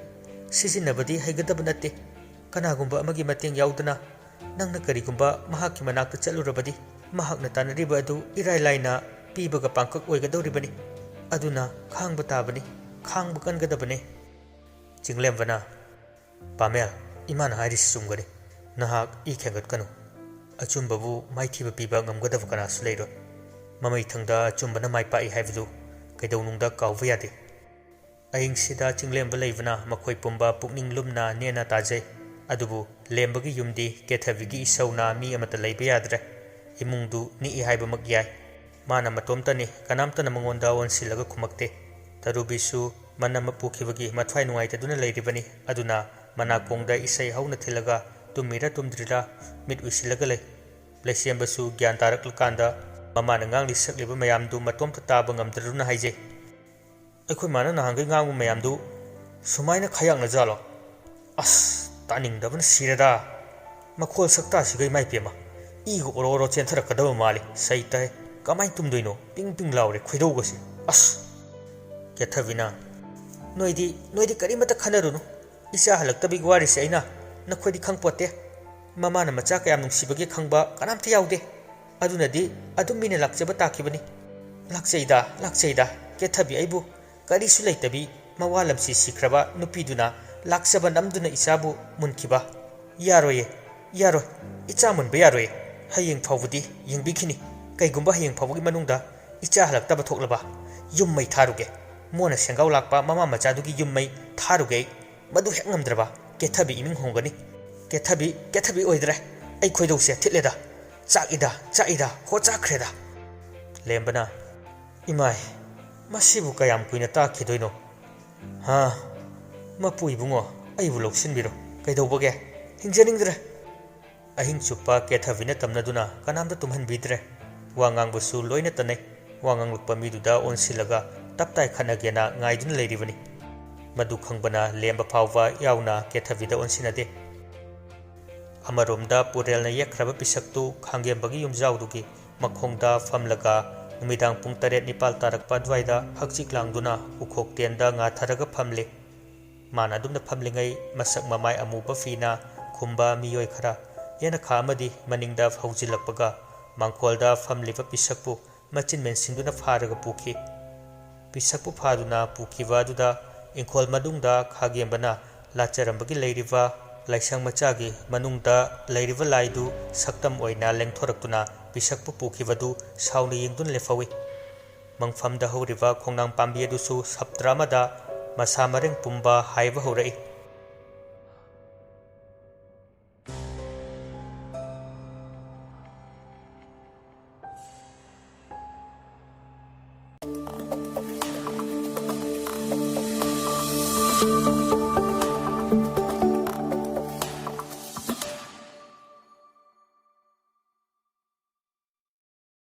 ꯁꯤꯖꯤꯟꯅꯕꯗꯤ ꯍꯩꯒꯗꯕ ꯅꯠꯇꯦ꯫ ꯀꯅꯥꯒꯨꯝꯕ ꯑꯃꯒꯤ ꯃꯇꯦꯡ ꯌꯥꯎꯗꯅ ꯅꯪꯅ ꯀꯔꯤꯒꯨꯝꯕ ꯃꯍꯥꯛꯀꯤ ꯃꯅꯥꯛꯇ ꯆꯠꯂꯨꯔꯕꯗꯤ, ꯃꯍꯥꯛꯅ ꯇꯥꯟꯅꯔꯤꯕ ꯑꯗꯨ ꯏꯔꯥꯏ ꯂꯥꯏꯅ ꯄꯤꯕꯒ ꯄꯥꯡꯀꯛ ꯑꯣꯏꯒꯗꯧꯔꯤꯕꯅꯤ꯫ ꯑꯗꯨꯅ ꯈꯥꯡꯕ ꯇꯥꯕꯅꯤ, ꯈꯥꯡꯕ ꯀꯟꯒꯗꯕꯅꯤ꯫" ꯆꯤꯡꯂꯦꯝꯕꯅ, "ꯄꯥꯃꯦꯜ, ꯏꯃꯥꯅ ꯍꯥꯏꯔꯤꯁꯤ ꯆꯨꯝꯒꯅꯤ꯫ ꯅꯍꯥꯛ ꯏ ꯈꯦꯡꯒꯠꯀꯅꯨ꯫ ꯑꯆꯨꯝꯕꯕꯨ ꯃꯥꯏꯊꯤꯕ ꯄꯤꯕ ꯉꯝꯒꯗꯕ ꯀꯅꯥꯁꯨ ꯂꯩꯔꯣꯏ꯫ ꯃꯃꯩꯊꯪꯗ ꯑꯆꯨꯝꯕꯅ ꯃꯥꯏ ꯄꯥꯛꯏ ꯍꯥꯏꯕꯗꯨ ꯀꯩꯗꯧꯅꯨꯡꯗ ꯀꯥꯎꯕ ꯌꯥꯗꯦ꯫" ꯑꯍꯤꯡꯁꯤꯗ ꯆꯤꯡꯂꯦꯝꯕ ꯂꯩꯕꯅ ꯃꯈꯣꯏ ꯄꯨꯝꯕ ꯄꯨꯛꯅꯤꯡ ꯂꯨꯝꯅ ꯅꯦꯅ ꯇꯥꯖꯩ꯫ ꯑꯗꯨꯕꯨ ꯂꯦꯝꯕꯒꯤ ꯌꯨꯝꯗꯤ ꯀꯦꯊꯕꯤꯒꯤ ꯏꯁꯧꯅ ꯃꯤ ꯑꯃꯠꯇ ꯂꯩꯕ ꯌꯥꯗ꯭ꯔꯦ꯫ ꯏꯃꯨꯡꯗꯨ ꯅꯤꯛꯏ ꯍꯥꯏꯕꯃꯛ ꯌꯥꯏ꯫ ꯃꯥꯅ ꯃꯇꯣꯝꯇꯅꯤ, ꯀꯅꯥꯝꯇꯅ ꯃꯉꯣꯟꯗ ꯑꯣꯟꯁꯤꯜꯂꯒ ꯈꯨꯝꯃꯛꯇꯦ꯫ ꯇꯔꯨꯕꯤꯁꯨ ꯃꯅꯝ ꯑꯃ ꯄꯨꯈꯤꯕꯒꯤ ꯃꯊ꯭ꯋꯥꯏ ꯅꯨꯡꯉꯥꯏꯇꯗꯨꯅ ꯂꯩꯔꯤꯕꯅꯤ꯫ ꯑꯗꯨꯅ ꯃꯅꯥꯀꯣꯡꯗ ꯏꯁꯩ ꯍꯧꯅ ꯊꯤꯜꯂꯒ ꯇꯨꯝꯃꯤꯔ ꯇꯨꯝꯗ꯭ꯔꯤꯔ ꯃꯤꯠ ꯎꯏꯁꯤꯜꯂꯒ ꯂꯩ꯫ ꯂꯩꯁꯦꯝꯕꯁꯨ ꯒ꯭ꯌꯥꯟ ꯇꯥꯔꯛꯂꯀꯥꯟꯗ ꯃꯃꯥꯅ ꯉꯥꯡꯂꯤ ꯁꯛꯂꯤꯕ ꯃꯌꯥꯝꯗꯨ ꯃꯇꯣꯝꯇ ꯇꯥꯕ ꯉꯝꯗ꯭ꯔꯗꯨꯅ ꯍꯥꯏꯖꯩ, "ꯑꯩꯈꯣꯏ ꯃꯥꯅ ꯅꯍꯥꯟꯈꯩ ꯉꯥꯡꯕ ꯃꯌꯥꯝꯗꯨ ꯁꯨꯃꯥꯏꯅ ꯈꯌꯥꯛꯅꯖꯥꯠꯂꯣ? ꯑꯁ, ꯇꯥꯅꯤꯡꯗꯕꯅ ꯁꯤꯔꯦꯗ꯫ ꯃꯈꯣꯜ ꯁꯛꯇꯥꯁꯤꯒ ꯏꯃꯥꯏ ꯄꯦꯝꯃ, ꯏꯒ ꯑꯣꯔꯣ ꯑꯣꯔꯣ ꯆꯦꯟꯊꯔꯛꯀꯗꯕ ꯃꯥꯜꯂꯤ꯫ ꯁꯩ ꯇꯥꯏ꯫ ꯀꯃꯥꯏꯅ ꯇꯨꯝꯗꯣꯏꯅꯣ? ꯄꯤꯡ ꯄꯤꯡ ꯂꯥꯎꯔꯦ ꯈꯣꯏꯗꯧꯒꯁꯦ꯫ ꯑꯁ!" ꯀꯦꯊꯕꯤꯅ, "ꯅꯣꯏꯗꯤ, ꯅꯣꯏꯗꯤ ꯀꯔꯤꯃꯠꯇ ꯈꯟꯅꯔꯨꯅꯨ꯫ ꯏꯆꯥ ꯍꯜꯂꯛꯇꯕꯒꯤ ꯋꯥꯔꯤꯁꯦ ꯑꯩꯅ ꯅꯈꯣꯏꯗꯤ ꯈꯪꯄꯣꯠꯇꯦ꯫ ꯃꯃꯥꯅ ꯃꯆꯥ ꯀꯌꯥꯝ ꯅꯨꯡꯁꯤꯕꯒꯦ ꯈꯪꯕ ꯀꯅꯥꯝꯇ ꯌꯥꯎꯗꯦ꯫ ꯑꯗꯨꯅꯗꯤ ꯑꯗꯨꯝ ꯃꯤꯅ ꯂꯥꯛꯆꯕ ꯇꯥꯈꯤꯕꯅꯤ꯫" "ꯂꯥꯛꯆꯩꯗ, ꯂꯥꯛꯆꯩꯗ꯫ ꯀꯦꯊꯕꯤ ꯑꯩꯕꯨ ꯀꯔꯤꯁꯨ ꯂꯩꯇꯕꯤ, ꯃꯋꯥ ꯂꯝꯁꯤ ꯁꯤꯈ꯭ꯔꯕ ꯅꯨꯄꯤꯗꯨꯅ ꯂꯥꯛꯆꯕ ꯅꯝꯗꯨꯅ ꯏꯆꯥꯕꯨ ꯃꯨꯟꯈꯤꯕ꯫ ꯌꯥꯔꯣꯏꯌꯦ, ꯌꯥꯔꯣꯏ꯫ ꯏꯆꯥ ꯃꯨꯟꯕ ꯌꯥꯔꯣꯏꯌꯦ꯫ ꯍꯌꯦꯡ ꯐꯥꯎꯕꯗꯤ ꯌꯦꯡꯕꯤꯈꯤꯅꯤ꯫ ꯀꯩꯒꯨꯝꯕ ꯍꯌꯦꯡ ꯐꯥꯎꯕꯒꯤ ꯃꯅꯨꯡꯗ ꯏꯆꯥ ꯍꯜꯂꯛꯇꯕ ꯊꯣꯛꯂꯕ, ꯌꯨꯝ ꯃꯩ ꯊꯥꯔꯨꯒꯦ꯫ ꯃꯣꯟꯅ ꯁꯦꯡꯒꯥꯎ ꯂꯥꯛꯄ ꯃꯃꯥ ꯃꯆꯥꯗꯨꯒꯤ ꯌꯨꯝ ꯃꯩ ꯊꯥꯔꯨꯒꯦ ꯑꯩ꯫ ꯃꯗꯨ ꯍꯦꯛ ꯉꯝꯗ꯭ꯔꯕ, ꯀꯦꯊꯕꯤ ꯏꯃꯤꯡ ꯍꯣꯡꯒꯅꯤ꯫ ꯀꯦꯊꯕꯤ, ꯀꯦꯊꯕꯤ ꯑꯣꯏꯗ꯭ꯔꯦ꯫ ꯑꯩ ꯈꯣꯏꯗꯧꯁꯦ ꯊꯤꯠꯂꯦꯗ꯫ ꯆꯥꯛꯏꯗ, ꯆꯥꯛꯏꯗ, ꯍꯣ ꯆꯥꯛꯈ꯭ꯔꯦꯗ꯫" ꯂꯦꯝꯕꯅ, "ꯏꯃꯥꯏ, ꯃꯁꯤꯕꯨ ꯀꯌꯥꯝ ꯀꯨꯏꯅ ꯇꯥꯛꯈꯤꯗꯣꯏꯅꯣ? ꯍꯥ? ꯃꯄꯨ ꯏꯕꯨꯡꯉꯣ, ꯑꯩꯕꯨ ꯂꯧꯁꯤꯟꯕꯤꯔꯣ꯫ ꯀꯩꯗꯧꯕꯒꯦ? ꯍꯤꯡꯖꯅꯤꯡꯗ꯭ꯔꯦ꯫" ꯑꯍꯤꯡ ꯆꯨꯞꯄ ꯀꯦꯊꯕꯤꯅ ꯇꯝꯅꯗꯨꯅ ꯀꯅꯥꯝꯇ ꯇꯨꯝꯍꯟꯕꯤꯗ꯭ꯔꯦ꯫ ꯋꯥ ꯉꯥꯡꯕꯁꯨ ꯂꯣꯏꯅ ꯇꯟꯅꯩ꯫ ꯋꯥ ꯉꯥꯡꯂꯛꯄ ꯃꯤꯗꯨꯗ ꯑꯣꯟꯁꯤꯜꯂꯒ ꯇꯞ ꯇꯥꯏ ꯈꯠꯅꯒꯦꯅ ꯉꯥꯏꯗꯨꯅ ꯂꯩꯔꯤꯕꯅꯤ꯫ ꯃꯗꯨ ꯈꯪꯕꯅ ꯂꯦꯝꯕ ꯐꯥꯎꯕ ꯌꯥꯎꯅ ꯀꯦꯊꯕꯤꯗ ꯑꯣꯟꯁꯤꯟꯅꯗꯦ꯫ ꯑꯃꯔꯣꯝꯗ ꯄꯨꯔꯦꯜꯅ ꯌꯦꯛꯈ꯭ꯔꯕ ꯄꯤꯁꯛꯇꯨ ꯈꯥꯡꯒꯦꯝꯕꯒꯤ ꯌꯨꯝꯖꯥꯎꯗꯨꯒꯤ ꯃꯈꯣꯡꯗ ꯐꯝꯂꯒ ꯅꯨꯃꯤꯗꯥꯡ ꯄꯨꯡ ꯇꯔꯦꯠ ꯅꯤꯄꯥꯜ ꯇꯥꯔꯛꯄ ꯑꯗꯨꯋꯥꯏꯗ ꯍꯛꯆꯤꯛ ꯂꯥꯡꯗꯨꯅ ꯎꯈꯣꯛ ꯇꯦꯟꯗ ꯉꯥꯊꯔꯒ ꯐꯝꯂꯤ꯫ ꯃꯥꯅ ꯑꯗꯨꯝꯅ ꯐꯝꯂꯤꯉꯩ ꯃꯁꯛ ꯃꯃꯥꯏ ꯑꯃꯨꯕ ꯐꯤꯅ ꯈꯨꯝꯕ ꯃꯤꯑꯣꯏ ꯈꯔ ꯌꯦꯅꯈꯥ ꯑꯃꯗꯤ ꯃꯅꯤꯡꯗ ꯍꯧꯖꯤꯜꯂꯛꯄꯒ ꯃꯥꯡꯈꯣꯜꯗ ꯐꯝꯂꯤꯕ ꯄꯤꯁꯛꯄꯨ ꯃꯆꯤꯟ ꯃꯦꯟꯁꯤꯟꯗꯨꯅ ꯐꯥꯔꯒ ꯄꯨꯈꯤ꯫ ꯄꯤꯁꯛꯄꯨ ꯐꯥꯗꯨꯅ ꯄꯨꯈꯤꯕ ꯑꯗꯨꯗ ꯏꯪꯈꯣꯜ ꯃꯅꯨꯡꯗ ꯈꯥꯒꯦꯝꯕꯅ ꯂꯥꯠꯆꯔꯝꯕꯒꯤ ꯂꯩꯔꯤꯕ ꯂꯥꯏꯁꯪ ꯃꯆꯥꯒꯤ ꯃꯅꯨꯡꯗ ꯂꯩꯔꯤꯕ ꯂꯥꯏꯗꯨ ꯁꯛꯇꯝ ꯑꯣꯏꯅ ꯂꯦꯡꯊꯣꯔꯛꯇꯨꯅ ꯄꯤꯁꯛꯄꯨ ꯄꯨꯈꯤꯕꯗꯨ ꯁꯥꯎꯅ ꯌꯦꯡꯗꯨꯅ ꯂꯦꯞꯍꯧꯏ꯫ ꯃꯪꯐꯝꯗ ꯍꯧꯔꯤꯕ ꯈꯣꯡꯅꯥꯡ ꯄꯥꯝꯕꯤ ꯑꯗꯨꯁꯨ ꯁꯞꯇ꯭ꯔ ꯑꯃꯗ ꯃꯁꯥ ꯃꯔꯦꯡ ꯄꯨꯝꯕ ꯍꯥꯏꯕ ꯍꯧꯔꯛꯏ꯫